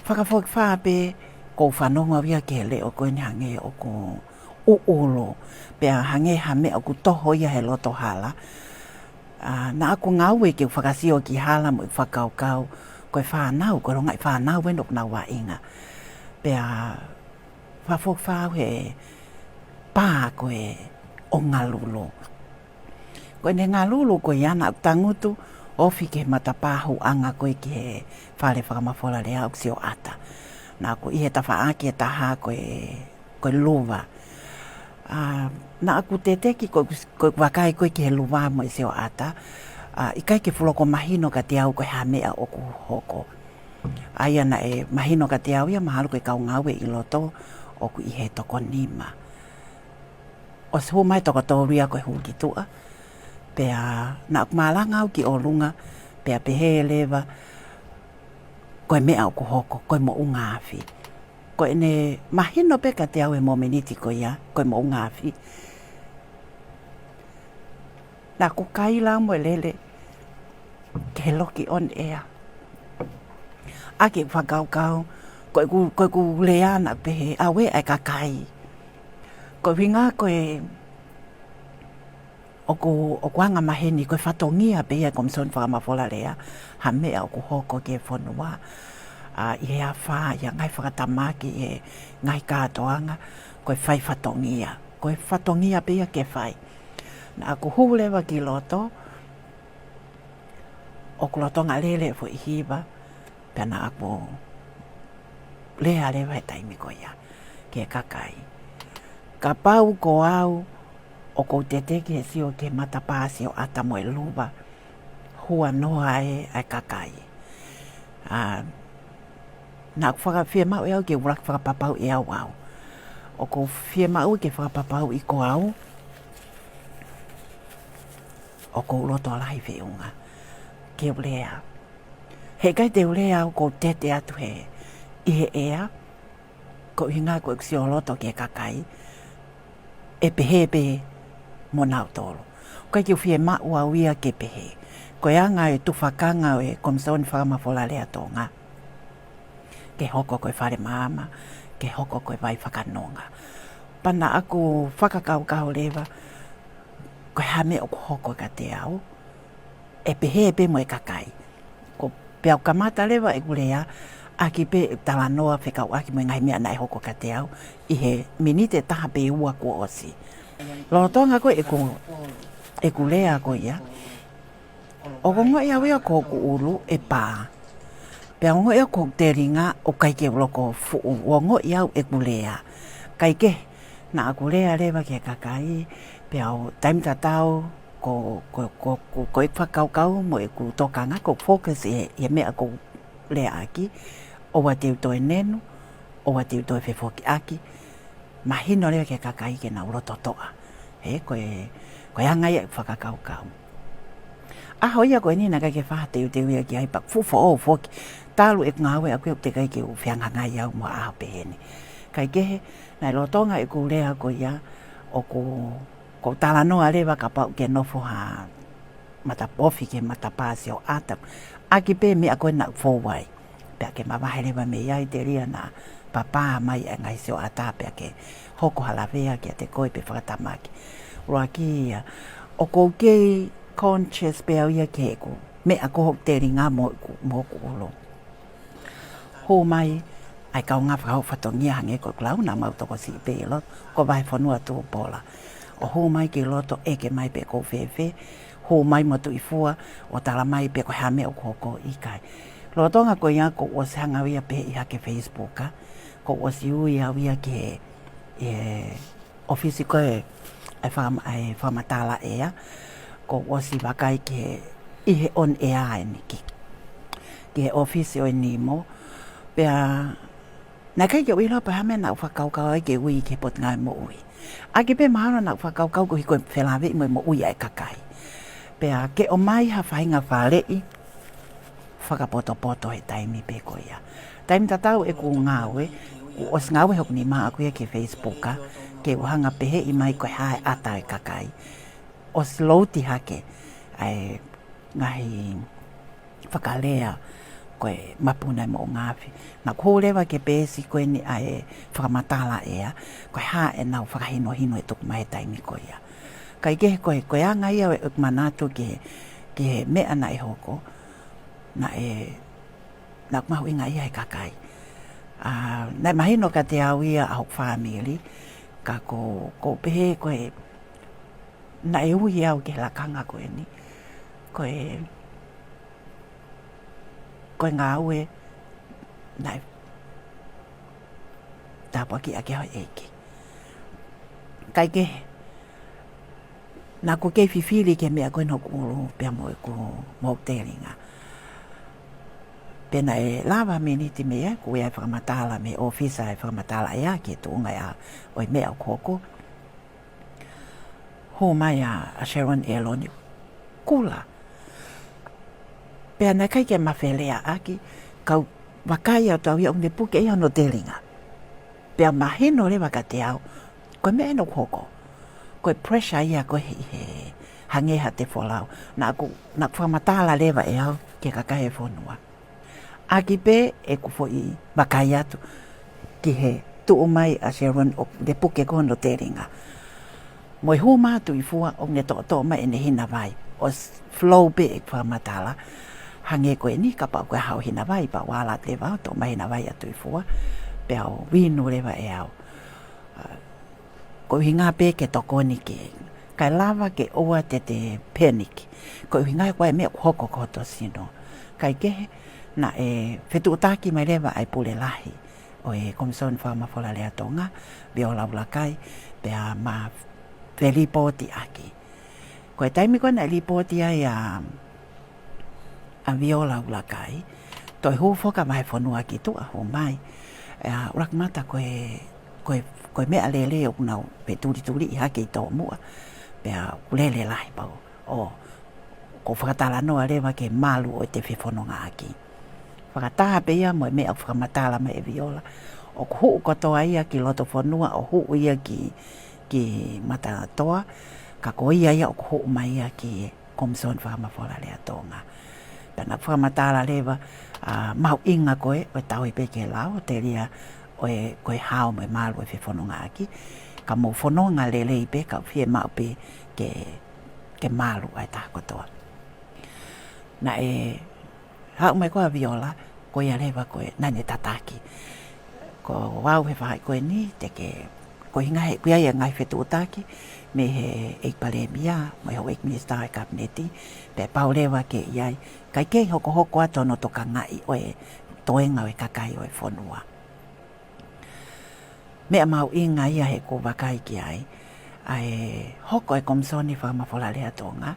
Fakafokifā pē ʻoku ou fanongo au ia ki he leʻo ko eni hangē ʻoku ʻuʻulu, pea hangē ha meʻa ʻoku toho ia he loto hala. ʻA, naʻa ku ngāue ke u fakasio ki hala mo ʻeku fakakaukau, ko e fānau, ko e longaʻi fānau eni ʻoku nau vaʻinga. Pea fakafokifā au he pā ko ē ʻo Ngalulu. Ko ʻene ngalulu ko ia naʻa ku tangutu ofi ki he matapā hūʻanga ko ē ki he Fale Fakamafola Lea ʻoku sioʻata. Naʻa ku ʻi he tafaʻaki ʻe taha ko e, ko e luva. ʻA, naʻa ku tēteki ko, ko ʻeku vakai ko ē ki he luva mo e sioʻata. ʻA, ʻikai ke fuʻu loko mahino kiate au ko e hā e meʻa ʻoku hoko. ʻA ia naʻe mahino kiate au ia mahalo ko e kau ngāue ʻi loto ʻoku ʻi he toko nima. ʻOsi hū mai toko tolu ia ko e hū ki tuʻa, pea naʻa ku malanga au ki ʻolunga, pea pehē leva, ko e meʻa ʻoku hoko, ko e moʻunga afi. Ko ʻene mahino pē kiate au he momeniti ko ia, ko e moʻunga afi. Naʻa ku kaila mo e lele ki he loki on air. ʻA ke fakakaukau, ko ʻeku, ko ʻeku lea naʻa pehē, ʻauē ʻa e kakai. Ko e ʻuhinga ko e, ʻoku, ʻoku anga maheni, ko e fatongia pē ia e Komisoni Fakamafola Lea, ha meʻa ʻoku hoko ki he fonua. ʻA, ʻi he afā, ʻi he ngaahi fakatamaki, ʻi he ngaahi kātoanga, ko e fai fatongia. Ko e fatongia pē ia ke fai. Naʻa ku hū leva ki loto, ʻoku lolotonga lele e foʻi hiva, pea naʻa ku lea leva he taimi ko ia ki he kakai. Kapau ko au, ʻoku ou tēteki he sio ki he matapā sioʻata mo e luva, huanoa ē ʻa e kakai. ʻA, naʻa ku fakafiemaʻu ʻe au ke ʻuluaki fakapapauʻi ʻe au au. ʻOku ou fiemaʻu ke fakapapauʻi ko au, ʻoku ou loto lahi feʻunga. ke u lea. He ʻikai te u lea au ʻoku ou tete atu he, ʻi he ʻea, ko e ʻuhinga ko ʻeku sioloto ki he kakai, ʻe pehē pē mo nautolu. ʻOku ʻikai ke u fiemaʻu au ia ke pehē. Ko e anga e tufakanga ʻo e Komisoni Fakamafola Lea Tonga, ke hoko ko e fale maama, ke hoko ko e vai fakanonga. Pea naʻa ku fakakaukau leva, ko e hā e meʻa ʻoku hoko kiate au, ʻe pehē pē mo e kakai. Ko, pea u kamata leva ʻeku lea, ʻaki pē ʻeku talanoa fekauʻaki mo e ngaahi meʻa naʻe hoko kiate au, ʻi he miniti ʻe taha pe ua kuo ʻosi. Lolotonga ko ē ʻeku, ʻeku lea ko ia, ʻoku ongoʻi au ia ko hoku ʻulu ʻe pā. Pea ongoʻi au ko hoku telinga ʻoku ʻikai ke u loko fuʻu, ʻoku ongoʻi au ʻeku lea. Kae kehe, naʻa ku lea leva ki he kakai, pea ʻo taimi tatau, ko, ko, ko, ko, ko ʻeku fakakaukau mo ʻeku tokanga, ko e focus ʻi he, ʻi he meʻa ʻoku ou lea ʻaki, ʻoua te u toe nenu, ʻoua te u toe fefokiʻaki, mahino leva ki he kakai ke nau lototoʻa. He, ko e, ko e anga ia ʻeku fakakaukau. ʻAho ia ko eni naʻe ʻikai ke faʻa teuteu ia ki ai pea fuʻu foʻou foki. Talu ʻeku ngāue ʻaʻaku ia ʻoku teʻeki ai ke u fehangahangai au mo ha ʻaho pehē ni. Kae kehe, naʻe lolotonga ʻeku lea ko ia, ʻoku, ʻoku ou talanoa leva kapau ʻoku ke nofo ha matapofi ke matapā sioʻata. ʻAki pē meʻa ko ē naʻa ku fou ai. Pea ke mavahe leva mei ai telia naʻa papā mai e ngaahi sioʻata pea ke hoko ha lavea kiate koe pe fakatamaki. ʻUluaki ia, ʻoku ou kei conscious pē au ia ki heʻeku meʻa ko hoku telinga mo hoku, mo hoku ʻulu. Hū mai ʻa e kaungā fakahoko fatongia hangē ko ʻeku lau naʻa mau tokosiʻi pē ʻi loto, ko Vahefonua Tupola. ʻO hū mai ki loto ʻeke mai pe ʻoku ou fēfē, hū mai mo Tuʻifua, ʻo tala mai pe ko e hā e meʻa ʻoku hoko ʻikai. Lolotonga ko ia kuo u ʻosi hanga au ia pē ʻi hake Facebook, ʻa, kuo u ʻosi ui au ia ki he, he ʻōfisi ko ē ʻa e fakama-, ʻa e fakamatala ʻea, kuo u ʻosi vakai ki he, ʻi he on air ʻeni ki, ki he ʻōfisi ʻo e NEMO, pea naʻe ʻikai ke u ʻilo pe ko e hā e meʻa naʻa ku fakakaukau ai ke ui ki he Potungāue Moʻui. ʻAki pē mahalo naʻa ku fakakaukau koeʻuhi ko e felāveʻi mo e moʻui ʻa e kakai. Pea ke ʻomai ha faʻahinga faleʻi fakapotopoto he taimi pē ko ia. Taimi tatau ʻeku ngāue, kuo u ʻosi ngāue hoku nima ʻaʻaku ia ki he Facebook, ʻa, ke u hanga ʻo peheʻi mai ko e hā e ʻata e kakai. ʻOsi louti hake ʻa e ngaahi fakalea ko e mapuna ʻi Moʻungaafi. Naʻa ku hū leva ki he peesi ko eni ʻa e fakamatala ʻea, ko e hā ʻenau fakahinohino ʻe tuku mai he taimi ko ia. Kae kehe ko e, ko e anga ia ʻo ʻeku manatu ki he, ki he meʻa naʻe hoko, naʻe, naʻa ku mahuʻingaʻia he kakai. ʻA, naʻe mahino kiate au ia ʻa hoku fāmili, ka ko, ko u pehē ko e, naʻe ui au ki he lakanga ko eni. Ko e, ko e ngāue naʻe tāpuakiʻi ʻaki au ʻe he ʻEiki. Kae kehe, naʻa ku kei fifili ki he meʻa ko eni hoku ʻulu pea mo ʻeku, mo hoku telinga. Pea naʻe lava miniti mei ai, kuo ʻi ai e fakamatala mei he ʻōfisa e fakamatala ʻea ki he tuʻunga ia ʻo e meʻa ʻoku hoko. Hū mai ʻa, ʻa Sharon ʻEloni, kula. Pea naʻe ʻikai ke ma felea ʻaki, kau vakai atu au ia ʻoku ne puke ia hono telinga. Pea mahino leva kiate au, ko e meʻa ʻeni ʻoku hoko. Ko e pressure ia ko ē he, he hangē ha te folau. Naʻa ku, naʻa ku fakamatala leva ʻe au ki he kakai e fonua. ʻAki pē ʻeku foʻi vakai atu ki he tuʻu mai ʻa Sharon ʻoku ne puke ko ē hono telinga. Mo e hū mai ʻa Tuʻifua ʻoku ne toʻotoʻo mai ʻene hina vai. ʻOsi flow pē ʻeku fakamatala. Hangē ko eni kapau ko e haʻo hina vai, pea u ala atu leva ʻo toʻo mai hina vai ʻa Tuʻifua. Pea u inu leva ʻe au. Ko e ʻuhinga pē ke tokoni ki ai. Kae lava ke ʻoua te te panic. Ko e ʻuhinga ko e meʻa ʻoku hoko ki hoto sino. Kae kehe, naʻe fetuʻutaki mai leva ʻa e pule lahi ʻo e Komisoni Fakamafola Lea Tonga, Viola ʻUlakai, pea ma felipoti ʻaki. Ko e taimi ko ē naʻe lipoti ai ʻa, ʻa Viola ʻUlakai, toe hū foki ʻa Vahefonua ki tuʻa, hū mai. ʻE, ʻa, ʻuluaki mata ko e, ko e, ko e meʻalele ʻoku nau fetulituliʻi hake ʻi tomuʻa. Pea ʻoku lele lahi pau. ʻO, Ko e fakatalanoa leva ki he malu ʻo e fefonongaʻaki. Fakataha pē ia mo e meʻa ʻoku fakamatala mai ʻe Viola. ʻOku huʻu kotoa ia ki loto fonua, ʻo huʻu ia ki, ki Matatoa, ka ko ia ia ʻoku huʻu mai ia ki he Komisoni Fakamafola Lea Tonga. Pea naʻa ku fakamatala leva, ʻa, mahuʻinga ko ē, ʻo e tauhi pē ki he lao, telia ʻo e, ko e hao mo e malu ʻo e fefonongaʻaki, ka mou fononga lelei pē, ka fiemaʻu pē ke, ke malu ʻa e taha kotoa. Naʻe haʻu mai ko ē ʻa Viola, ko ia leva ko ē naʻa ne tataki. Ko au he faʻahi ko eni, te ke, ko e ʻuhinga he, ko ia ia ngaahi fetuʻutaki, mei he ʻEiki Palēmia, mo e houʻeiki minisitā ʻo e Kapineti, pea pau leva ke ʻi ai. Kae kei hokohoko atu hono tokangaʻi ʻo e toenga ʻo e kakai ʻo e fonua. Meʻa mahuʻinga ia he ʻoku ou vakai ki ai, ʻa e hoko e Komisoni Fakamafola Lea Tonga,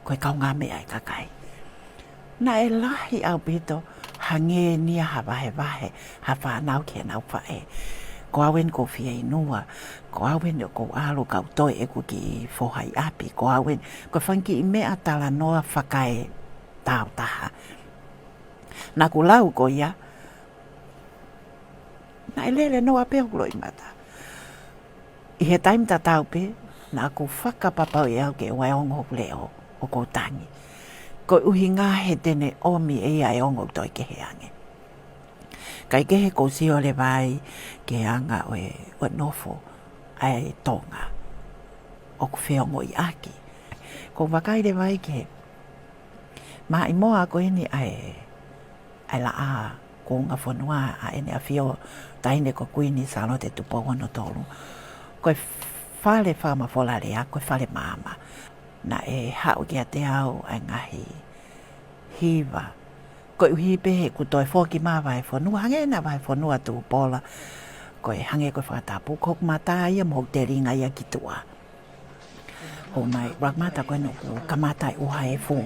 ko e kaungāmeʻa ʻa e kakai. Naʻe lahi ʻaupito, hangē eni ia ha vahevahe, ha fānau ki heʻenau faʻē. Ko au eni ʻoku ou fieinua, ko au eni ʻoku ou ʻalu kau toe ʻeku kiʻi foha ʻi ʻapi, ko au eni, ko e fanga kiʻi meʻa talanoa fakaetāutaha. Naʻa ku lau ko ia, naʻe lele noa pē hoku loʻimata. ʻI he taimi tatau pē, naʻa ku fakapapauʻi ʻe au ke ʻoua ʻe ongo hoku leʻo ʻoku ou tangi. Ko e ʻuhinga he te ne ʻomi ʻe ia e ongo ʻoku toe kehe ange. Kae kehe ʻoku ou sio leva ai ki he anga ʻo e, ʻo e nofo ʻa e Tonga ʻoku feongoʻiʻaki. ʻOku ou vakai leva ai ki he maʻimoa ko eni ʻa e, ʻa e Laʻā Kuonga Fonua ʻa ʻEne ʻAfio Taʻahine ko Kuini Sālote Tupou Ono Tolu. Ko e Fale Fakamafola Lea, ko e fale maama. Naʻe haʻu kiate au ʻa e ngaahi hiva. Koeʻuhi pē he ʻoku toe foki mai ʻa Vahefonua, hangē ena ʻa Vahefonua Tupola. Ko e hangē ko e fakatapu, ko hoku mata ia mo hoku telinga ia ki tuʻa. Hū mai, ʻuluaki mata ko eni ʻoku kamata e ʻuha efu.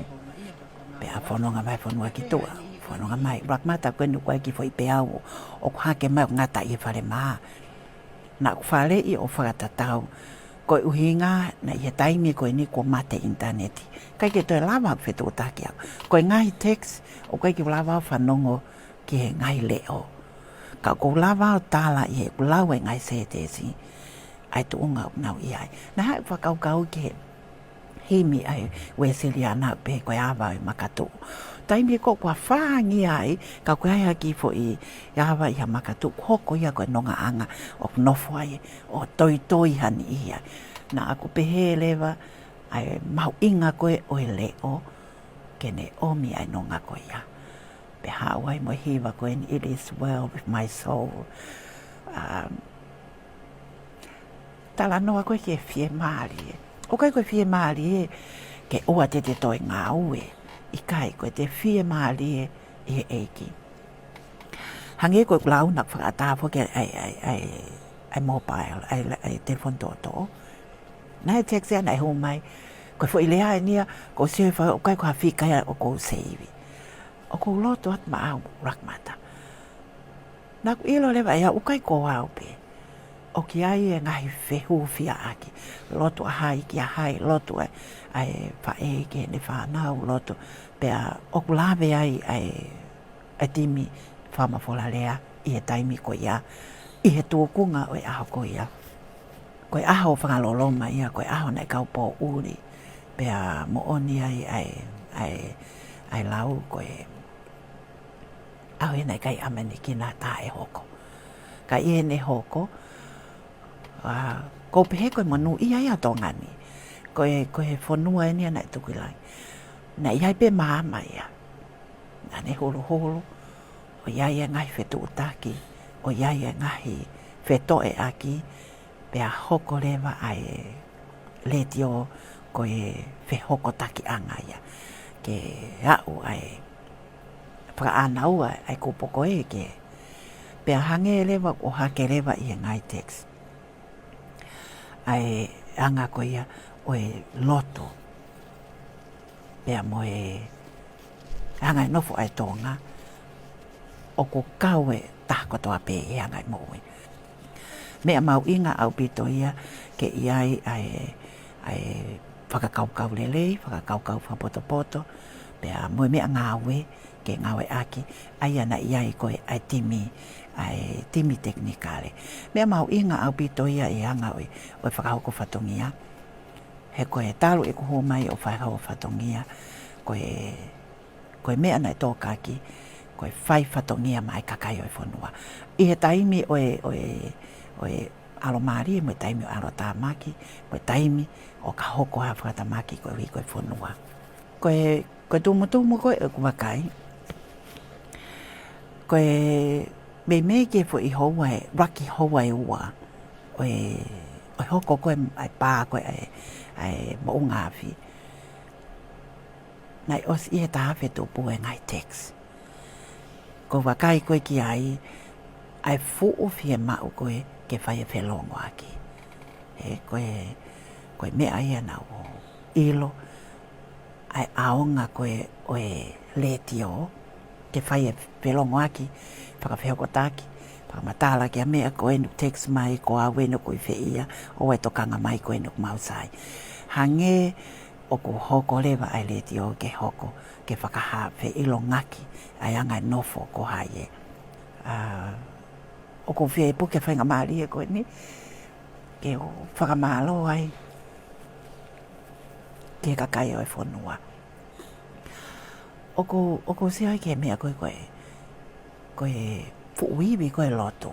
Pea fononga mai fonua ki tuʻa. Fononga mai, ʻuluaki mata ko eni ʻoku ʻai ki foʻi peau ʻoku hake mai ʻoku ngata ʻi he fale mā. Naʻa ku faleʻi ʻo fakatatau. Ko e ʻuhinga naʻe ʻi he taimi ko eni kuo mate ʻinitaneti. ʻIkai ke toe lava au fetuʻutaki au. Ko e ngaahi text, ʻoku ʻikai ke u lava au fanongo ki he ngaahi leʻo. Ka ʻoku ou lava au tala ʻi heʻeku lau e ngaahi sētesi ʻa e tuʻunga ʻoku nau ʻi ai. Naʻa ku fakakaukau ki he himi ʻa e Uēsiliana pē ko e Ava ʻo e Makatuʻu. Taimi ko ē ʻoku fāngia ai, ka ʻoku ʻi ai ha kiʻi foʻi ava ʻi ha makatuʻu, hoko ia ko e nongaʻanga ʻoku nofo ai ʻo toitoi ha niʻihi ai. Naʻa ku pehē leva ʻa e mahuʻinga ko ē ʻo e leʻo ke ne ʻomi ʻa e nonga ko ia. Pea haʻu ai mo e hiva ko eni, It is well with my soul. Um, talanoa ko ē ki he fiemālie. ʻOku ʻikai ko e fiemālie ke ʻoua te te toe ngāue. ʻIkai, ko ʻete fiemālie ʻi he ʻEiki. Hangē ko ʻeku lau naʻa ku fakaʻatā foki ʻa e, ʻa e, ʻa e, ʻa e mobile, ʻa e, ʻa e telefoni toʻotoʻo. Naʻe text ia naʻe hū mai. Ko e foʻi lea eni ia, ʻoku ou sio he fai, ʻoku ʻikai ko ha fika ia ʻoku ou seivi. ʻOku ou lotu atu maʻau, ʻuluaki mata. Naʻa ku ʻilo leva ʻe au ʻoku ʻikai ko au pē. ʻOku ʻi ai e ngaahi fehūfiaʻaki. Lotu ʻa hai kia hai, lotu ʻa e, ʻa e faʻē ki heʻene fānau, lotu. Pea ʻoku lave ai ʻa e, ʻa e timi Fakamafola Lea ʻi he taimi ko ia, ʻi he tūkunga ʻo e ʻaho ko ia. Ko e ʻaho fakaloloma ia, ko e ʻaho naʻe kau pōʻuli. Pea moʻoni ai ʻa e, ʻa e, ʻa e lau ko e ʻaho ia naʻe ʻikai ʻamanekina ha taha ʻe hoko. Ka ʻi heʻene hoko, ʻa, ʻoku ou pehē ko e monūʻia ia ʻa Tonga ni. Ko e, ko e fonua eni ia naʻe tuku ʻi langi. Naʻe ʻi ai pē maama ia. Naʻa ne huluhulu, ʻo ʻi ai e ngaahi fetuʻutaki, ʻo ʻi ai e ngaahi fetoʻeʻaki, pea hoko leva ʻa e letiō ko e fehokotakiʻanga ia. Ke aʻu ʻa e fakaʻānaua ʻa e kupu ko ē ke, pea hangē leva ʻoku hake leva ʻi he ngaahi text ʻa e anga ko ia ʻo e lotu. Pea mo e anga e nofo ʻa e Tonga, ʻoku kau e taha kotoa pē he anga e moʻui. Meʻa mahuʻinga ʻaupito ia ke ʻi ai ʻa e, ʻa e fakakaukau lelei, fakakaukau fakapotopoto, pea mo e meʻangāue ke ngāueʻaki, ʻa ia naʻe ʻi ai ko ē ʻa e timi, ʻa e timi tekinikale. Meʻa mahuʻinga ʻaupito ia ʻi he anga ʻo e, ʻo e fakahoko fatongia. He ko e talu ʻeku hū mai ʻo fakahoko fatongia, ko e, ko e meʻa naʻe tōkaki, ko e fai fatongia maʻa e kakai ʻo e fonua. ʻI he taimi ʻo e, ʻo e, ʻo e ʻalomālie, mo e taimi ʻo e ʻalotāmaki, mo e taimi ʻoka hoko ha fakatamaki koeʻuhi ko e fonua. Ko e, ko e tumutumu ko ē ʻeku vakai, ko e meimei ki he foʻi houa ʻe, ʻuluaki houa ʻe ua ʻo e, ʻo e hoko ko ē ʻa e pā ko ē ʻa e, ʻa e moʻunga afi, naʻe ʻosi ʻi he taha afe tupu e ngaahi tax. Ko e vakai ko ē ki ai, ʻa e fuʻu fiemaʻu ko ē ke fai e felōngoaki. He ko e, ko e meʻa ia naʻá ku ʻilo, ʻa e ʻaonga ko ē ʻo e letiō, ke fai e felōngoaki, fakafehokotaki, fakamatala ki ha meʻa ko eni ʻoku tax mai, ko au eni ʻoku ʻi fē ia, ʻoua ʻe tokanga mai ko eni ʻoku mau sai. Hangē ʻoku hoko leva ʻa e letiō ke hoko, ke fakahā feʻilongaki ʻa e anga e nofo ko hai ē. ʻA, ʻoku ou fie puke faingamālie ko eni, ke u fakamālō ai ki he kakai ʻo e fonua. ʻOku, ʻoku ou sio ai ki he meʻa ko ē, ko e, ko e fuʻu ivi ko ē lotu.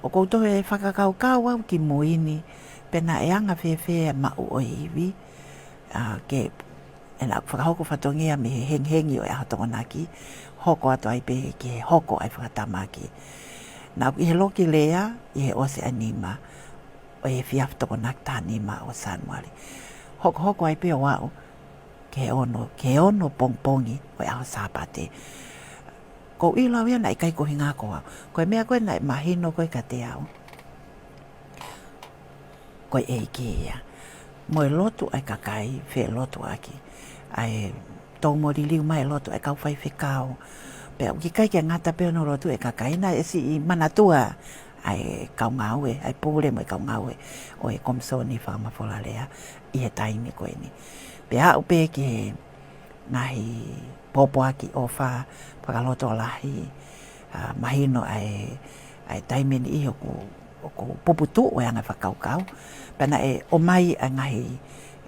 ʻOku ou toe fakakaukau au ki mui ni, pe naʻe anga fēfē e maʻu ʻo e ivi, ʻa, ke, ʻe naʻá ku fakahoko fatongia mei he hengihengi ʻo e ʻaho Tokonaki, hoko atu ai pē ki he hoko ʻa e fakatamaki. Naʻá ku ʻi he loki lea, ʻi he ʻosi ʻa e nima ʻo e efiafi Tokonaki taha nima ʻo Sānuali. Hokohoko ai pē ʻo aʻu ki he ono, ki he ono pongipongi ʻo e ʻaho Sāpate. Ko u ʻilo au ia naʻe ʻikai ko e ʻuhinga ko au. Ko e meʻa ko ē naʻe mahino ko ē kiate au, ko e ʻEiki ia. Mo e lotu ʻa e kakai, felotuʻaki. ʻA e tō mo liliu mai e lotu ʻa e kau faifekau. Pea ʻoku ʻikai ke ngata pē hono lotu e kakai, naʻe siʻi manatua ʻa e kau ngāue, ʻa e pule mo e kau ngāue ʻo e Komisoni Fakamafolalea ʻi he taimi ko eni. Pea aʻu pē ki he ngaahi pōpoaki ʻofa, fakalotolahi, ʻa, mahino ʻa e, ʻa e taimi ni ʻoku, ʻoku puputuʻu e anga fakakaukau, pea naʻe ʻomai ʻa e ngaahi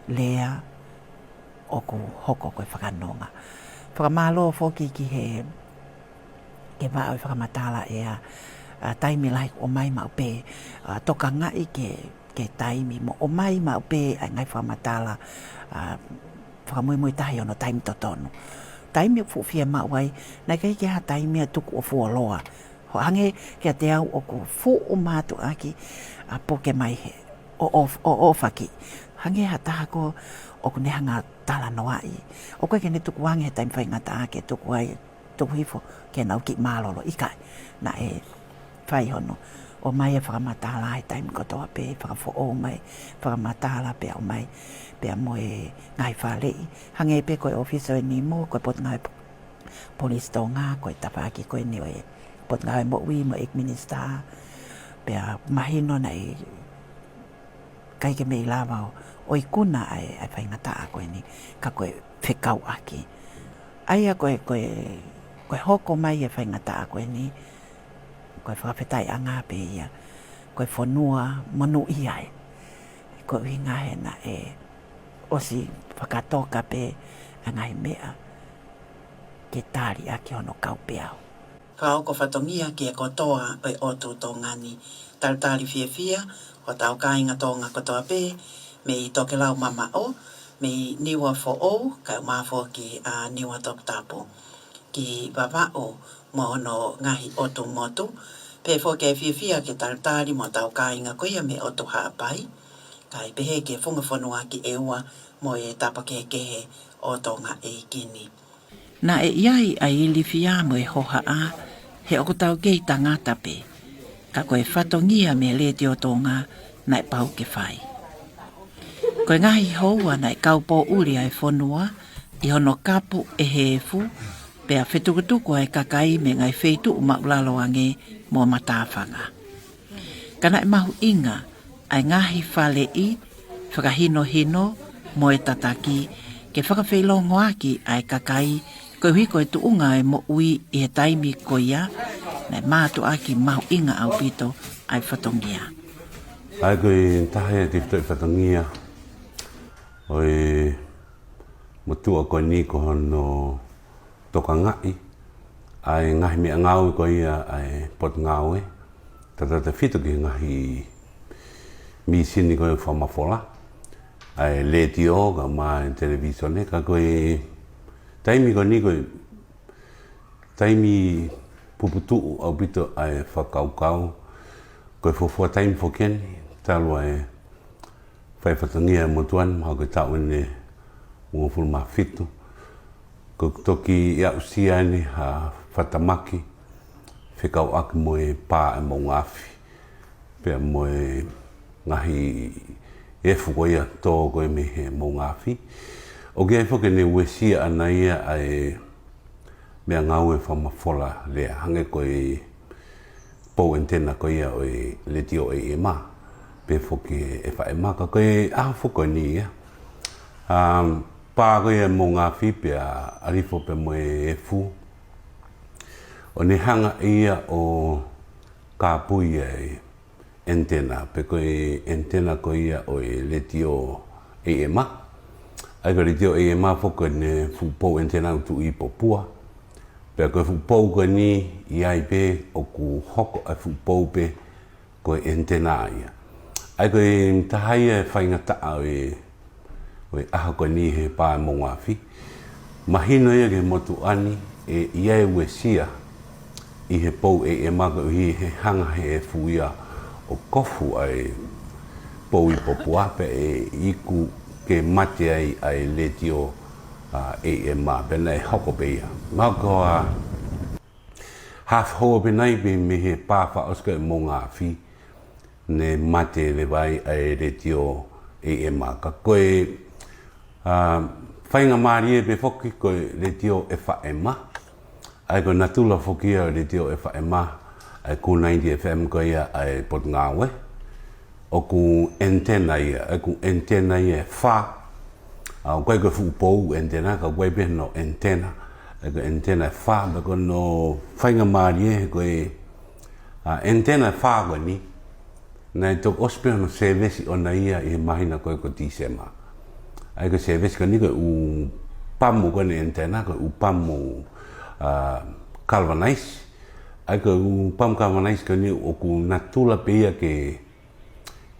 lea ʻoku hoko ko e fakanonga. Fakamālō foki ki he, ki he vaʻa ʻo e fakamatala ʻea, ʻa, taimi lahi kuo ʻomai maʻu pē, ʻa, tokangaʻi ke, ke taimi mo ʻomai maʻu pē ʻa e ngaahi fakamatala, ʻa, fakamuimui taha ʻi hono taimi totonu. Taimi ʻoku fuʻu fiemaʻu ai, naʻe ʻikai ke ʻi ai ha taimi ʻa e tuku ʻo fuoloa. Hoʻo hangē kiate au ʻoku fuʻu mātuʻaki ʻa e puke mai he ʻo, ʻo, ʻo, ʻo faki. Hangē ha taha ko ē ʻoku ne hanga talanoaʻi. ʻOku ʻikai ke ne tukuange he taimi faingataʻa ke tuku ai, tuku hifo ke nau kiʻi mālōlō, ʻikai. Naʻe fai hono ʻomai e fakamatala he taimi kotoa pē, fakafoʻou mai, fakamatala pea ʻomai, pea mo e ngaahi faleʻi. Hangē pē ko e ʻōfisi ʻo e nima, ko e Potungāue Polisi Tonga, ko e tafaʻaki ko eni ʻo e Potungāue Moʻui mo e ʻEiki Minisitā, pea mahino naʻe ʻikai ke mei lava ʻo, ʻo ikuna ʻa e, ʻa e faingataʻa ko eni, ka ko e fekauʻaki. ʻA ia ko e, ko e, ko e hoko mai e faingataʻa ko eni, ko e fakafetaʻiʻanga pē ia, ko e fonua monūʻia ē. Ko e ʻuhinga he naʻe ʻosi fakatoka pē ʻa e ngaahi meʻa ke tali ʻaki hono kaupeau. Fakahoko fatongia ki he kotoa ʻo e ʻotu Tonga ni. Talitali fiefia hotau kāinga Tonga kotoa pē, mei Tokelau mamaʻo, mei Niua Foʻou, kae ʻumaʻā foki ʻa Niua Toputapu, ki Vavaʻu mo hono ngaahi ʻotu motu, pehē foki ʻa e fiefia ke talitali mo hotau kāinga ko ia mei he ʻotu Haʻapai, kae pehē ki he funga fonua ki ʻEua mo e tapa kehekehe ʻo Tonga ʻeiki ni. Naʻe ʻi ai ʻa e ilifia mo e hohaʻa, he ʻoku tau kei tangata pē, ka ko e fatongia mei he Letiō Tonga naʻe pau ke fai. Ko e ngaahi houa naʻe kaupōʻuli ai e fonua ʻi hono kapu ʻe he efu, pea fetukutuku ai e kakai mei he ngaahi feituʻu maʻulalo ange mo matāfanga. Ka naʻe mahuʻinga ʻa e ngaahi faleʻi, fakahinohino, mo e tataki, ke fakafeʻiloaki ʻa e kakai, koeʻuhi ko e tuʻunga ʻo e moʻui ʻi he taimi ko ia, naʻe mātuʻaki mahuʻinga ʻaupito ʻa e fatongia. ʻA ia ko e taha ia e tefitoʻi fatongia ʻo e motuʻa ko eni ko hono tokangaʻi ʻa e ngaahi meʻangāue ko ia ʻa e Potungāue, tautautefito ki he ngaahi mīsini ko ia fakamafola, ʻa e letiō kae ʻumaʻā e televīsone, ka ko e taimi ko eni ko e taimi puputuʻu ʻaupito ʻa e fakakaukau, ko e fuofua taimi foki eni, talu ʻa e fai fatongia e motuʻa ni, mahalo ko e taʻu eni ʻe uofulu mā fitu. Ko e toki aʻusia eni ha fakatamaki, fekauʻaki mo e pā ʻa e moʻunga afi, pea mo e ngaahi efu ko ia tō ko ia mei he moʻunga afi. ʻOku ʻi ai foki ʻene uesia ʻana ia ʻa e meʻangāue fakamafola lea, hangē ko e pou antenna ko ia ʻo e letiō A M, pehē foki ʻe F M, ka ko e ʻaho foki ko eni ia. Um, pā ko ia e moʻunga afi pea ʻalu hifo pea mo e efu, ʻo ne hanga ia ʻo kāpui ʻa e antenna, pe ko e antenna ko ia ʻo e letiō A M. ʻA ia ko e letiō A M foki ko ʻene fuʻu pou antenna ʻoku tuʻu ʻi Popua. Pea ko e fuʻu pou ko eni ʻi ai pē ʻoku hoko ʻa e fuʻu pou pē ko e antenna ia. ʻA ia ko e taha ia e faingataʻa ʻo e ʻo e ʻaho ko eni he pā ʻa e moʻunga afi. Mahino ia ki he motuʻa ni ʻe ʻi ai e uesia ʻi he pou A M koeʻuhi he hanga he efu ia ʻo kofu ʻa e pou ʻi Popua pea ʻe iku ke mate ai ʻa e letiō, ʻa, A M, pea naʻe hoko pē ia. Mahalo ko e haafe houa pē nai pē mei he pā fakaʻosi ko ē ʻa e moʻunga afi, ne mate leva ai ʻa e letiō A M. Ka ko e, ʻa, faingamālie pē foki ko e letiō F M. ʻA ia ko e natula foki ia ʻo e letiō F M, ʻa e Ku ninety F M ko ia ʻa e Potungāue, ʻoku antenna ia, ʻoku antenna ia ʻe fā. ʻA, ʻoku ʻikai ko e fuʻu pou antenna, ka ʻoku ʻi ai pē hono antenna, ʻa ia ko e antenna ʻe fā, pea ko hono faingamālie he ko e, ʻa, antenna ʻe fā ko eni, naʻe toki ʻosi pē hono sēvesi ʻona ia ʻi he māhina ko ē ko Tīsema. ʻA ia ko e sēvesi ko eni ko e ʻū pamu ko eni antenna, ko e ʻū pamu, ʻa, galvanize. ʻA ia ko e ʻū pamu galvanize ko eni ʻoku natula pē ia ke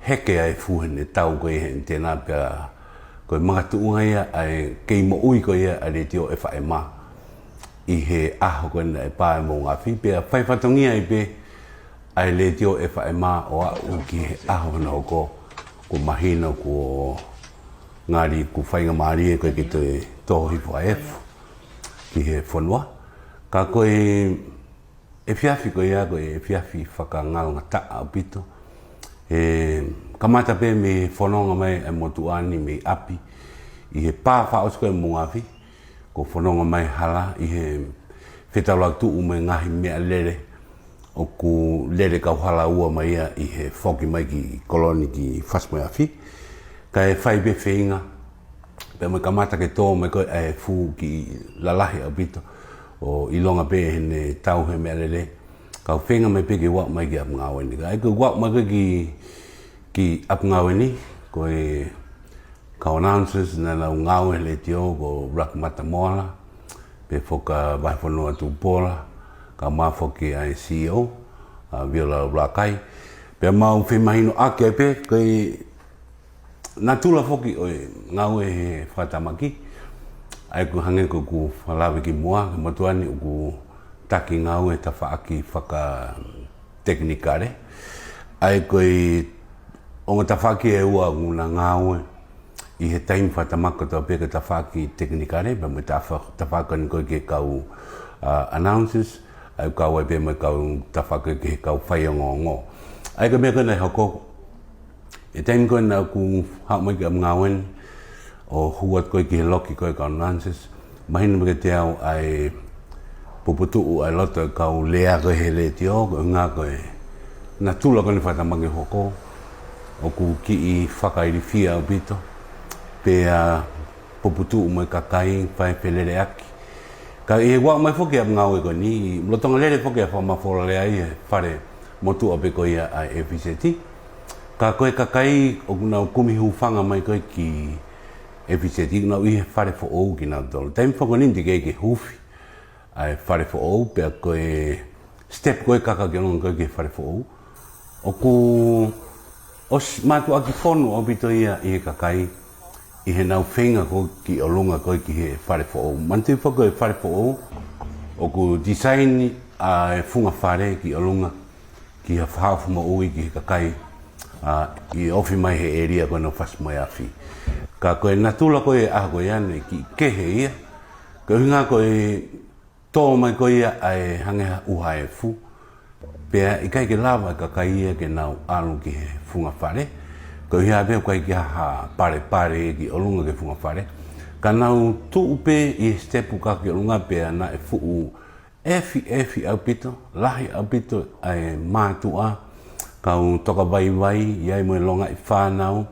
heke ʻa e efu heʻene tau ko ē he antenna pea ko e makatuʻunga ia ʻa e kei moʻui ko ia ʻa e letiō F M ʻi he ʻaho ko ē naʻe pā ʻa e moʻunga afi pea fai fatongia ai pē ʻa e letiō F M ʻo aʻu ki he ʻaho naʻe hoko, kuo mahino kuo ngali kuo faingamālie ko ē ke toe tō hifo ʻa e efu ki he fonua. Ka ko e efiafi ko ia ko e efiafi fakangalongataʻa ʻaupito. ʻE kamata pē mei he fononga mai ʻa e motuʻa ni mei ʻapi ʻi he pā fakaʻosi ko ē ʻa e moʻunga afi, ko e fononga mai hala ʻi he fetaulaki tuʻu mo e ngaahi meʻalele ʻoku lele kauhalaua mai ia ʻi he foki mai ki kolo ni ki fasi mo e afi. Kae fai pē feinga, pea mo e kamata ke tō mai ko ē ʻa e efu ke lalahi ʻaupito ʻo ʻilonga pē heʻene tau he meʻalele. Kau feinga mai pē ke u aʻu mai ki ʻapi ngāue ni. Ka ʻi heʻeku aʻu mai ko ē ki, ki ʻapi ngāue ni, ko e kau announcers naʻa nau ngāue he letiō ko Lucky Matamoala, pea foki ʻa Vahefonua Tupola, kae ʻumaʻā foki ʻa e C E O, ʻa Viola Uluakai. Pea mau femahinoʻaki ai pē, ko e natula foki ʻo e ngāue he fakatamaki. ʻA ia ʻoku hangē ko ʻeku fakalave kimuʻa, ko e motuʻa ni ʻoku taki ngāue he tafaʻaki fakatekinikale. ʻA ia ko e ongo tafaʻaki ʻe ua ʻoku na ngāue ʻi he taimi fakatamaki kotoa pē ko e tafaʻaki tekinikale, pea mo e tafa-, tafaʻaki ko eni ko ē ki he kau, ʻa, announcers, ʻa ia ʻoku kau ai pē mo e kau tafaʻaki ki he kau faiongoongo. ʻA ia ko e meʻa ko ē naʻe hoko, ʻi he taimi ko ē naʻa ku haʻu mai ki ʻapi ngāue ni, ʻo hū atu ko ē ki he loki ko ē kau announcers, mahino mai kiate au ʻa e puputuʻu ʻa e loto ʻo e kau lea ko ē he letiō, ko e ʻuhinga ko e natula ko eni fakatamaki hoko, ʻoku kiʻi fakailifia ʻaupito, pea puputuʻu mo e kakai, fai feleleʻaki. Ka ʻi he ʻalu mai foki ʻa e ngāue ko eni, lolotonga lele foki ʻa e fakamafola lea ʻi he fale motuʻa pē ko ia ʻa e F Z. Ka ko e kakai ʻoku nau kumi hūfanga mai ko ē ki he F Z, ʻoku nau ʻi he fale foʻou kinautolu. Taimi foki ko eni teʻeki ke hufi ʻa e fale foʻou, pea ko e step ko ē kaka ki ʻolunga ko ē ki he fale foʻou, ʻoku ʻosi mātuʻaki fonu ʻaupito ia ʻi he kakai ʻi heʻenau feinga ko ē ki ʻolunga ko ē ki he fale foʻou. Manatuʻi foki ko e fale foʻou, ʻoku design ʻa e funga fale ki ʻolunga ki ha fakahaofi moʻui ki he kakai, ʻa, ʻi he ofi mai he ʻēlia ko ē ʻo Fasi mo e Afi. Ka ko e natula ko ē ʻa e ʻaho ko ia naʻe kiʻi kehe ia, ko e ʻuhinga ko e tō mai ko ia ʻa e hangē ha ʻuha efu, pea ʻikai ke lava e kakai ia ke nau ʻalu ki he funga fale, ko e ʻuhinga pē ʻoku ʻikai ke ʻi ai ha palepale ki ʻolunga ki he funga fale. Ka nau tuʻu pē ʻi he step kaka ki ʻolunga pea naʻe fuʻu efiʻefi ʻaupito, lahi ʻaupito ʻa e mātuʻa, kau tokavaivai, ʻi ai mo e longaʻi fānau,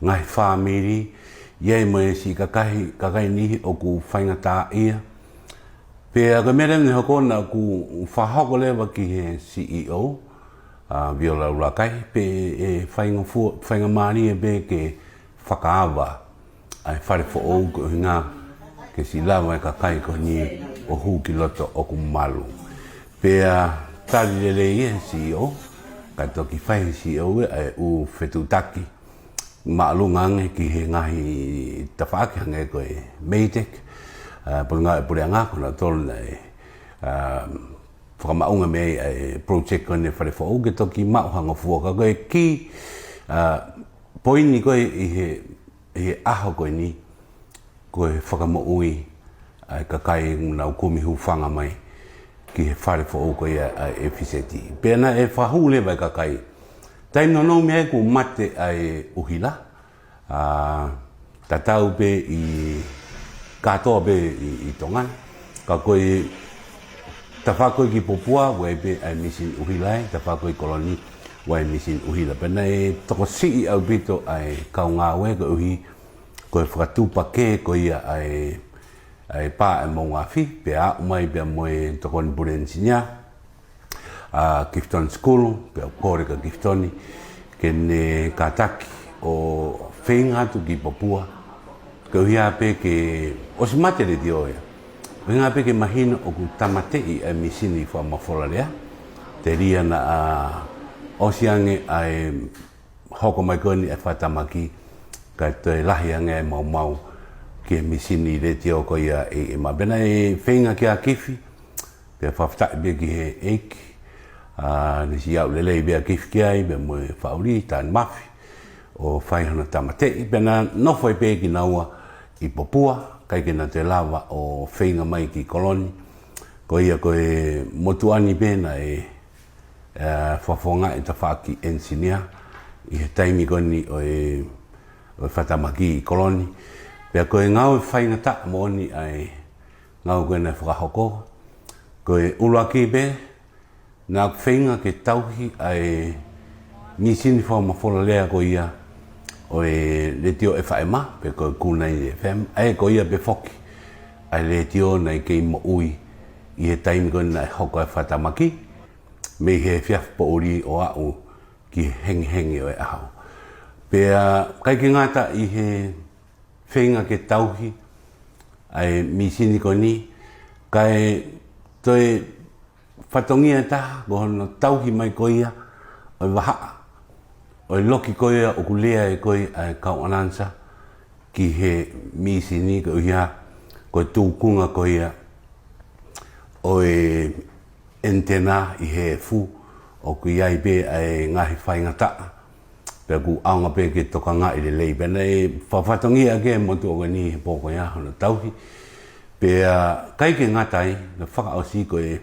ngaahi fāmili, ʻi ai mo e siʻi kakai, kakai niʻihi ʻoku faingataʻaʻia. Pea ko e meʻa leva naʻe hoko naʻa ku fakahoko leva ki he C E O, ʻa Viola ʻUluakai, pe ʻe faingofua, faingamālie pē ke fakaava ʻa e fale foʻou ko e ʻuhinga ke siʻi lava e kakai ko eni ʻo hū ki loto ʻoku malu. Pea tali lelei ʻe he C E O, kae toki fai ʻe he C E O ʻa e ʻū fetuʻutaki māʻolunga ange ki he ngaahi tafaʻaki hangē ko e MEIDECC, ʻa, pule ngā e puleʻanga ko nautolu naʻe, ʻa, fakamaʻunga mei ai ʻa e project ko eni fale foʻou ke toki maʻu ha ngofua. Ka ko e key, ʻa, poini ko ē ʻi he, ʻi he ʻaho ko eni, ko e fakamoʻui ʻa e kakai ʻoku nau kumi hūfanga mai ki he fale foʻou ko ia ʻa e F Z. Pea naʻe fakahū leva e kakai. Taimi nounou mei ai kuo mate ʻa e ʻuhila, ʻa, tatau pē ʻi, kātoa pē ʻi, ʻi Tonga. Ka ko e tafaʻaki ko ē ki Popua, ʻoku ʻi ai pē ʻa e misini ʻuhila ē, tafaʻaki ko ē ʻi Koloni, ʻoku ʻi ai e misini ʻuhila. Pea naʻe tokosiʻi ʻaupito ʻa e kau ngāue koeʻuhi ko e fakatupakē ko ia ʻa e, ʻa e pā ʻa e moʻunga afi, pea aʻu mai pea mo e tokoni pule ʻenisinia, ʻa Clifton School, pea u kole kia Clifton ke ne kātaki ʻo feinga atu ki Popua, koeʻuhi pē ke ʻosi mate e letiō ia. Feinga pē ke mahino ʻoku tāmateʻi ʻa e misini fakamafola lea, telia naʻa ʻosi ange ʻa e hoko mai ko eni e fakatamaki, kae toe lahi ange e maumau ki he misini letiō ko ia ʻa e A M. Pea naʻe feinga ki ai ʻa Kifi, pea fakafetaʻi pē ki he ʻEiki, ʻa, naʻe siʻi aʻu lelei pē ʻa Kifi ki ai, pea mo e faʻu lī, Tani Mafi, ʻo fai hono tāmateʻi, pea na nofo ai pē kinaua ʻi Popua, ʻikai ke na toe lava ʻo feinga mai ki Koloni, ko ia ko e motuʻa ni pē naʻe ʻa, fakafofongaʻi e tafaʻaki ʻenisinia ʻi he taimi ko eni ʻo e, ʻo e fakatamaki ʻi Koloni. Pea ko e ngāue faingataʻa moʻoni ʻa e ngāue ko ē naʻe fakahoko. Ko e ʻuluaki pē, naʻa ku feinga ke tauhi ʻa e misini fakamafola lea ko ia ʻo e letiō F M, pe ko e Kūnae F M, ʻa ē ko ia pē foki ʻa e letiō naʻe kei moʻui ʻi he taimi ko ē naʻe hoko ai e fakatamaki, mei he efiafi poʻuli ʻo aʻu ki he hengihengi ʻo e ʻaho. Pea ʻikai ke ngata ʻi he feinga ke tauhi ʻa e misini ko eni, kae toe fatongia ʻe taha ko hono tauhi mai ko ia ʻo e vahaʻa, ʻo e loki ko ia ʻoku lea ai ko ē ʻa e kau ʻananisa ki he misini, koeʻuhi ko e tūkunga ko ia ʻo e ʻenitena ʻi he efu, ʻoku ʻi ai pē ʻa e ngaahi faingataʻa, pea ʻoku ʻaonga pē ke tokangaʻi lelei. Pea naʻe fakafatongia ʻaki e motuʻa ko eni he pō ko ia hono tauhi. Pea ʻikai ke ngata ai, naʻe fakaʻosi ko e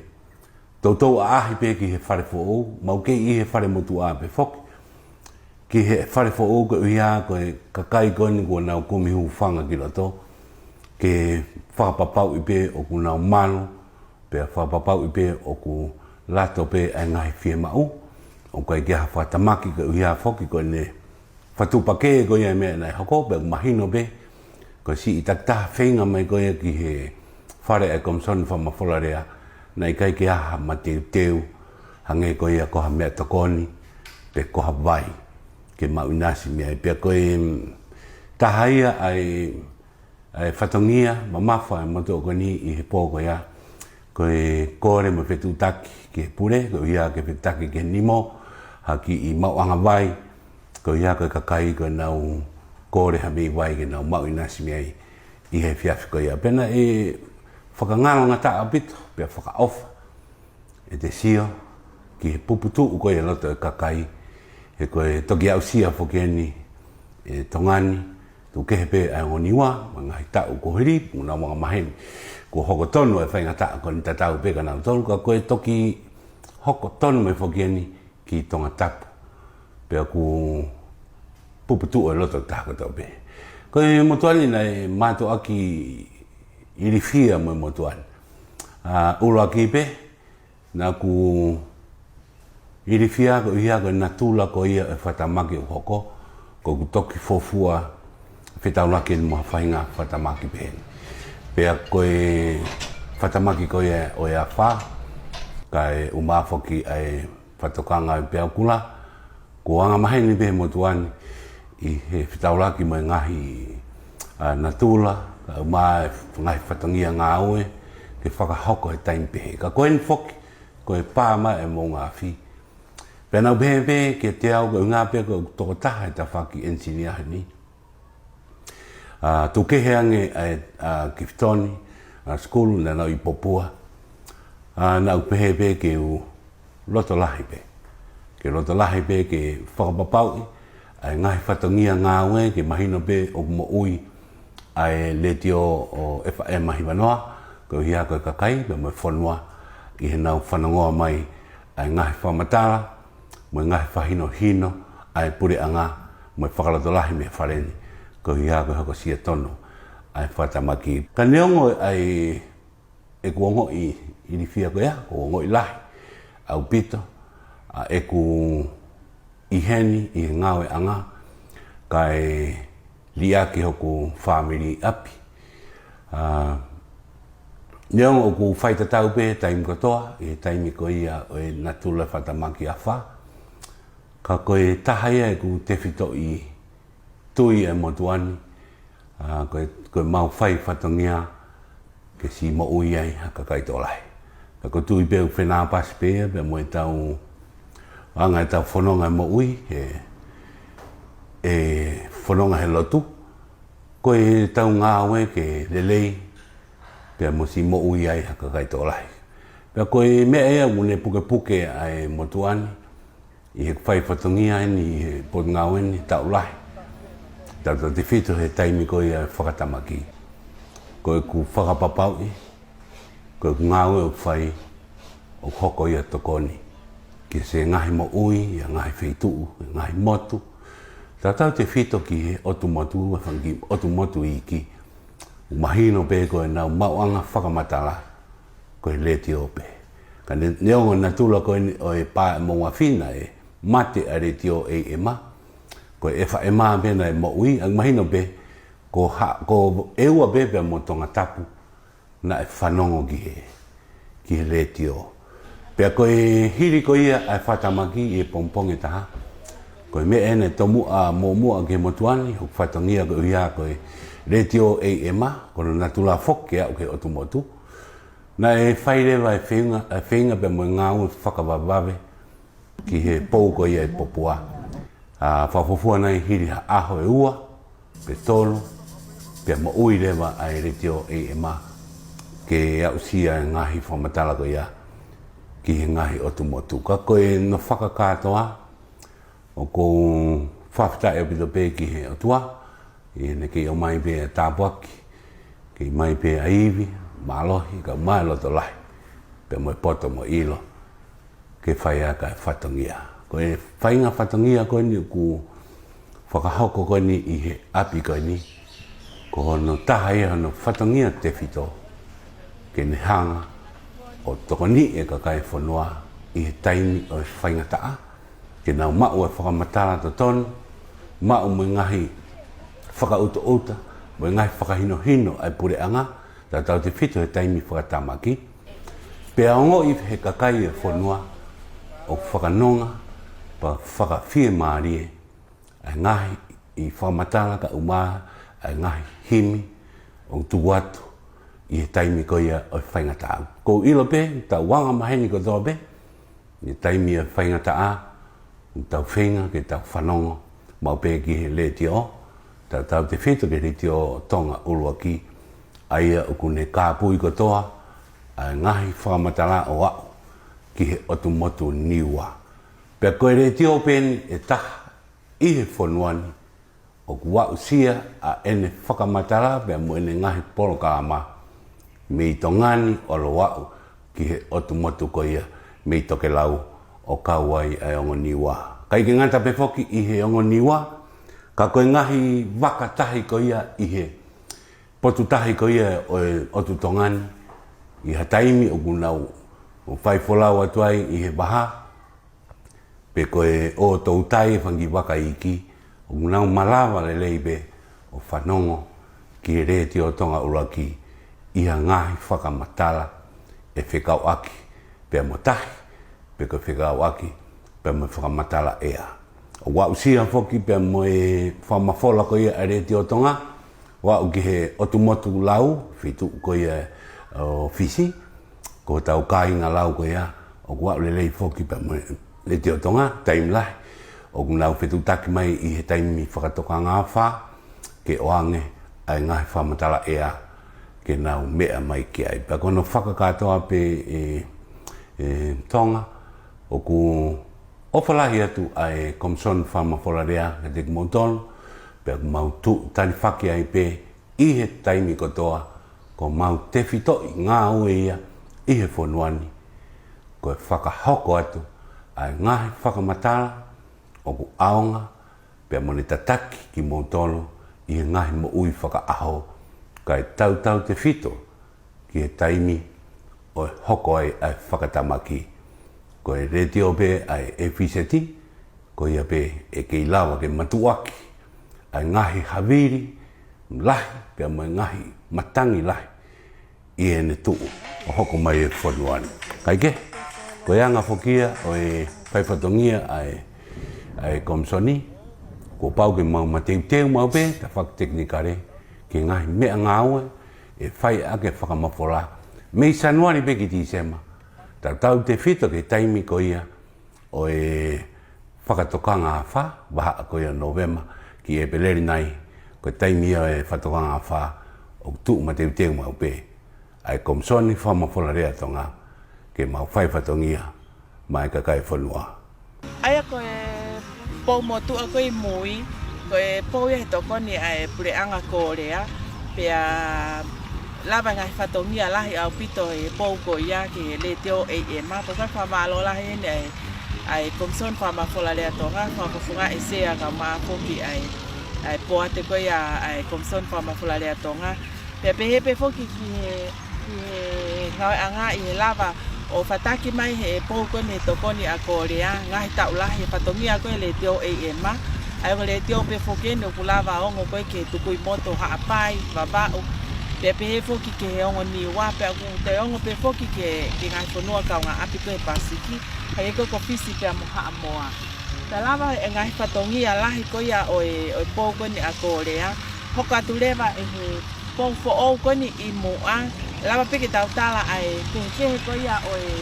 toutou ʻaʻahi pē ki he fale foʻou, mau kei ʻi he fale motuʻa pē foki, ki he fale foʻou koeʻuhi ko e kakai ko eni kuo nau kumi hūfanga ki loto, ke fakapapauʻi pē ʻoku nau malu, pea fakapapauʻi pē ʻoku lato pē ʻa e ngaahi fiemaʻu, ʻoku ʻikai ke ʻi ai ha fakatamaki koeʻuhi foki ko ʻene fakatupakē ko ia e meʻa naʻe hoko, pea mahino pē Ko e siʻi takitaha feinga mai ko ia ki he fale ʻa e Komisoni Fakamafolalea, naʻe ʻikai ke ʻi ai ha mateuteu, hangē ko ia ko ha meʻatokoni, pe ko ha vai, ke maʻu ʻinasi mei ai. Pea ko e, mm, taha ia ʻa e, ʻa e fatongia mamafa ʻa e motuʻa ko eni ʻi he pō ko ia, ko e kole mo e fetuʻutaki ki he pule, koeʻuhi ke fetuʻutaki ki he nimo, ha kiʻi maʻuʻanga vai, koeʻuhi ko e kakai ko ʻenau kole ha meʻi vai ke nau maʻu ʻinasi mei ai ʻi he efiafi ko ia. Pea naʻe fakangalongataʻa ʻaupito, pea fakaʻofa ʻete sio ki he puputuʻu ko ia ʻi loto ʻo e kakai, he ko e toki aʻusia foki eni ʻe Tonga ni, tuku kehe pē ʻa e ongo Niua, mo e ngaahi taʻu kuo hili, mo ʻenau angamaheni, kuo hoko tonu e faingataʻa ko eni, tatau pē kia nautolu, ka ko e toki hoko tonu mai foki eni ki Tongatapu. Pea ʻoku puputuʻu e loto ʻo e taha kotoa pē. Ko e motuʻa ni naʻe mātuʻaki ilifia mo e motuʻa ni. ʻA, ʻuluaki pē, naʻa ku ilifia koeʻuhi ko e natula ko ia ʻo e fakatamaki ʻoku hoko, ko ʻeku toki fuofua fetaulaki mo ha faʻahinga fakatamaki pehē ni. Pea ko e fakatamaki ko ia ʻo e afā, kae ʻumaʻā foki ʻa e fakatokanga ʻo e peau kula, kuo angamaheni pē motuʻa ni ʻi he fetaulaki mo e ngaahi, ʻa, natula, kae ʻumaʻā e ngaahi fatongia ngāue, ke fakahoko he taimi pehē. Ka ko eni foki, ko e pā mai e moʻunga afi. Pea naʻa ku pehē pē kiate au, koeʻuhi pē ko e tokotaha e tafaʻaki ʻenisinia heni. ʻA, tuku kehe ange ʻa e, ʻa, Kifitoni, ʻa, Sukulu, naʻa nau ʻi Popua. ʻA, naʻa ku pehē pē ke u loto lahi pē. Ke loto lahi pē ke fakapapauʻi ʻa e ngaahi fatongia ngāue, ke mahino pē ʻoku moʻui ʻa e letiō ʻo FM hiva noa, koeʻuhi ko e kakai, pea mo e fonua, ʻi heʻenau fanongoa mai ʻa e ngaahi fakamatala, mo e ngaahi fakahinohino ʻa e puleʻanga, mo e fakalotolahi mei he fale ni, koeʻuhi ko e hokosia tonu ʻa e fakatamaki. Ka neongo ʻa e, ʻeku ongoʻi ilifia ko ia, ʻoku ongoʻi lahi ʻaupito ʻa ʻeku ʻi heni ʻi he ngāueʻanga, kae liʻaki hoku fāmili ʻi ʻapi. ʻA, neongo ʻoku faitatau pē taimi kotoa, ʻi he taimi ko ia ʻo e natula fakatamaki afā. Ka ko e taha ia ʻeku tefitoʻi tui ʻa e motuʻa ni, ʻa, ko e, ko e mau fai fatongia ke siʻi moʻui ai ha kakai tokolahi. Ka ko e tui pē ʻoku fenāpasi pē ia, pea mo e tau anga e tau fononga e moʻui, he, e fononga he lotu, ko e tau ngāue ke lelei, pea mo siʻi moʻui ai ha kakai tokolahi. Pea ko e meʻa ia ʻoku ne pukepuke ʻa e motuʻa ni, ʻi he fai fatongia eni, ʻi he potungāue ni, taʻu lahi. Tautautefito he taimi ko ia ʻo e fakatamaki. Ko ʻeku fakapapauʻi, ko ʻeku ngāue ʻoku fai, ʻoku hoko ia ʻo tokoni ki he ngaahi moʻui, ʻi he ngaahi feituʻu, ʻi he ngaahi motu. Tautautefito ki he ʻotu motu, ʻa e fanga kiʻi ʻotu motu iiki. Mahino pē ko ʻenau maʻuʻanga fakamatala, ko e letiō pē. Ka ne, neongo e natula ko eni ʻo e pā e moʻunga afi naʻe mate ʻa e letiō AM, ko e FM pē naʻe moʻui, ʻa ia mahino pē, ko ha, ko ʻEua pē pea mo Tongatapu naʻe fanongo ki he, ki he letiō. Pea ko e hili ko ia ʻa e fakatamaki ʻi he pongipongi ʻe taha, ko e meʻa ena ʻe tomuʻa muʻomuʻa ki he motuʻa ni, hoku fatongia koeʻuhi ko e letiō AM, ko hono natula foki ke aʻu ki he ʻotu motu. Naʻe fai leva e feinga, e feinga pea mo e ngāue fakavavevave ki he pou ko ia ʻi Popua. ʻA, fakafuofua nai hili ha ʻaho ʻe ua, pe tolu, pea moʻui leva ʻa e letiō AM ke aʻusia e ngaahi fakamatala ko ia ki he ngaahi ʻotu motu. Ka ko hono fakakātoa, ʻoku ou fakafetaʻi ʻaupito pē ki he ʻOtua, ʻi heʻene kei ʻomai pē ʻa e tāpuaki, kei ʻomai pē ʻa e ivi, mālohi, kae ʻumaʻā e loto lahi, pea mo e poto mo e ʻilo, ke fai ʻaki ʻa e fatongia. Ko e faʻahinga fatongia ko eni ʻoku fakahoko ko eni ʻi he ʻapi ko eni, ko hono taha ia hono fatongia tefito, ke ne hanga ʻo tokoniʻi e kakai e fonua ʻi he taimi ʻo e faingataʻa, ke nau maʻu e fakamatala totonu, maʻu mo e ngaahi fakaʻutoʻuta, mo e ngaahi fakahinohino ʻa e puleʻanga, tautautefito he taimi fakatamaki. Pea ongoʻi he kakai e fonua ʻoku fakanonga, pea fakafiemālie ʻa e ngaahi ʻi fakamatala kae ʻumaʻā ʻa e ngaahi himi ʻoku tuku atu ʻi he taimi ko ia ʻo e faingataʻa. ʻOku ou ʻilo pē, tau anga maheni kotoa pē, ʻi he taimi ʻo e faingataʻa, ʻoku tau feinga ke tau fanongo maʻu pē ki he letiō, tautautefito ki he Letiō Tonga ʻUluaki, ʻa ia ʻoku ne kāpui kotoa ʻa e ngaahi fakamatala ʻo aʻu ki he ʻotu motu Niua. Pea ko e letiō pē eni ʻe taha ʻi he fonua ni ʻoku aʻusia ʻa ʻene fakamatala pea mo ʻene ngaahi polokalama mei Tonga ni ʻo aʻu ki he ʻotu motu ko ia mei tokelau ʻo kau ai ʻa e ongo Niua. ʻIkai ke ngata pē foki ʻi he ongo Niua, ka ko e ngaahi vaka tahi ko ia ʻi he potu tahi ko ia ʻo e ʻotu Tonga ni, ʻi ha taimi ʻoku nau fai folau atu ai ʻi he vaha, pe ko e ʻo toutai e fanga kiʻi vaka iiki, ʻoku nau malava lelei pē ʻo fanongo ki he Letiō Tonga ʻUluaki ʻi ha ngaahi fakamatala ʻe fekauʻaki pea mo tahi, pe ko e fekauʻaki pea mo e fakamatala ʻea. ʻOku aʻusia foki pea mo e fakamafola ko ia ʻa e Letiō Tonga, ʻo aʻu ki he ʻotu motu Lau, feituʻu ko ia ʻo Fisi, ko hotau kāinga Lau ko ia, ʻoku aʻu lelei foki pea mo e Letiō Tonga, taimi lahi ʻoku nau fetuʻutaki mai ʻi he taimi fakatokanga afā, ke ʻoange ʻa e ngaahi fakamatala ʻea ke nau meʻa mai ki ai. Pea ko hono fakakātoa pē ʻe, ʻe Tonga, ʻoku ʻofa lahi atu ʻa e Komisoni Fakamafola Lea kiate kimoutolu, pea ʻoku mau tuʻu talifaki ai pē ʻi he taimi kotoa, ko homau tefitoʻi ngāue ia ʻi he fonua ni, ko e fakahoko atu ʻa e ngaahi fakamatala ʻoku ʻaonga pea mo ne tataki kimoutolu ʻi he ngaahi moʻui fakaʻaho, kae tautautefito ki he taimi ʻo e hoko ai ʻa e fakatamaki. Ko e letiō pē ʻa e F Z, ko ia pē ʻe kei lava ke matuʻuaki ʻa e ngaahi havili lahi pea mo e ngaahi matangi lahi ʻi heʻene tuʻu ʻo hoko mai e fonua ni. Kae kehe, ko e anga foki ia ʻo e fai fatongia ʻa e, ʻa e Komisoni, kuo pau ke mau mateuteu maʻu pē, tafaʻaki tekinikale, ki he ngaahi meʻangāue ʻe fai ʻaki e fakamafola mei Sānuali pē ki Tīsema, tautautefito ki he taimi ko ia ʻo e fakatokanga afā, vahaʻa ko ia ʻo Nōvema ki ʻEpeleli nai, ko e taimi ia ʻo e fakatokanga afā, ʻoku tuʻu mateuteu maʻu pē ʻa e Komisoni Fakamafola Lea Tonga ke mau fai fatongia maʻa e kakai e fonua. ʻA ia ko e pou motuʻa ko ē ʻi mui, ko e pou ia he tokoni ʻa e Puleʻanga Kōlea, pea lava e ngaahi fatongia lahi ʻaupito he pou ko ia ki he letiō A M, pea ʻoku ou fakamālō lahi heni ʻa e, ʻa e Komisoni Fakamafola Lea Tonga, fakafofonga ʻe Sea kae ʻumaʻā foki ʻa e, ʻa e poate ko ia ʻa e Komisoni Fakamafola Lea Tonga. Pea pehē pē foki ki he, ki he ngāueʻanga ʻi he lava ʻo fataki mai he pou ko eni he tokoni ʻa Kōlea, ngaahi taʻu lahi e fatongia ko ē letiō A M. ʻA ia ko e letiō pē foki eni ʻoku lava ongo ko ē ki he Tukuʻimotu, Haʻapai, Vavaʻu. Pea pehē foki ki he ongo Niua, pea ʻoku toe ongo pē foki ki he, ki he ngaahi fonua kaungāʻapi ko ē he Pasifiki, hangē ko ē ko Fisi pea mo Haʻamoa. Pea lava e ngaahi fatongia lahi ko ia ʻo e, ʻo e pou ko eni ʻa Kōlea, hoko atu leva ʻi he pou foʻou ko eni ʻi muʻa, lava pē ke tau tala ʻa e kehekehe ko ia ʻo e,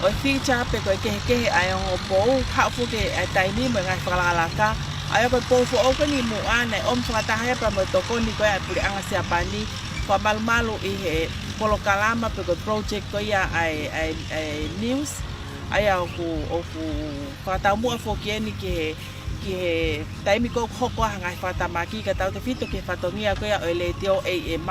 ʻo e feature pe ko e kehekehe ʻa e ongo pou, haʻu foki ʻa e taimi mo e ngaahi fakalakalaka. ʻA ia ko e pou foʻou ko eni ʻi muʻa, naʻe ʻomi fakataha ia pea mo e tokoni ko ia ʻa e Puleʻanga Siapani, fakamalumalu ʻi he polokalama pe ko e project ko ia ʻa e, ʻa e, ʻa e news. ʻA ia ʻoku, ʻoku fakataumuʻa foki eni ki he, ki he taimi ko ē ʻoku hoko ai ha ngaahi fakatamaki, kae tautefito ki he fatongia ko ia ʻo e letiō A M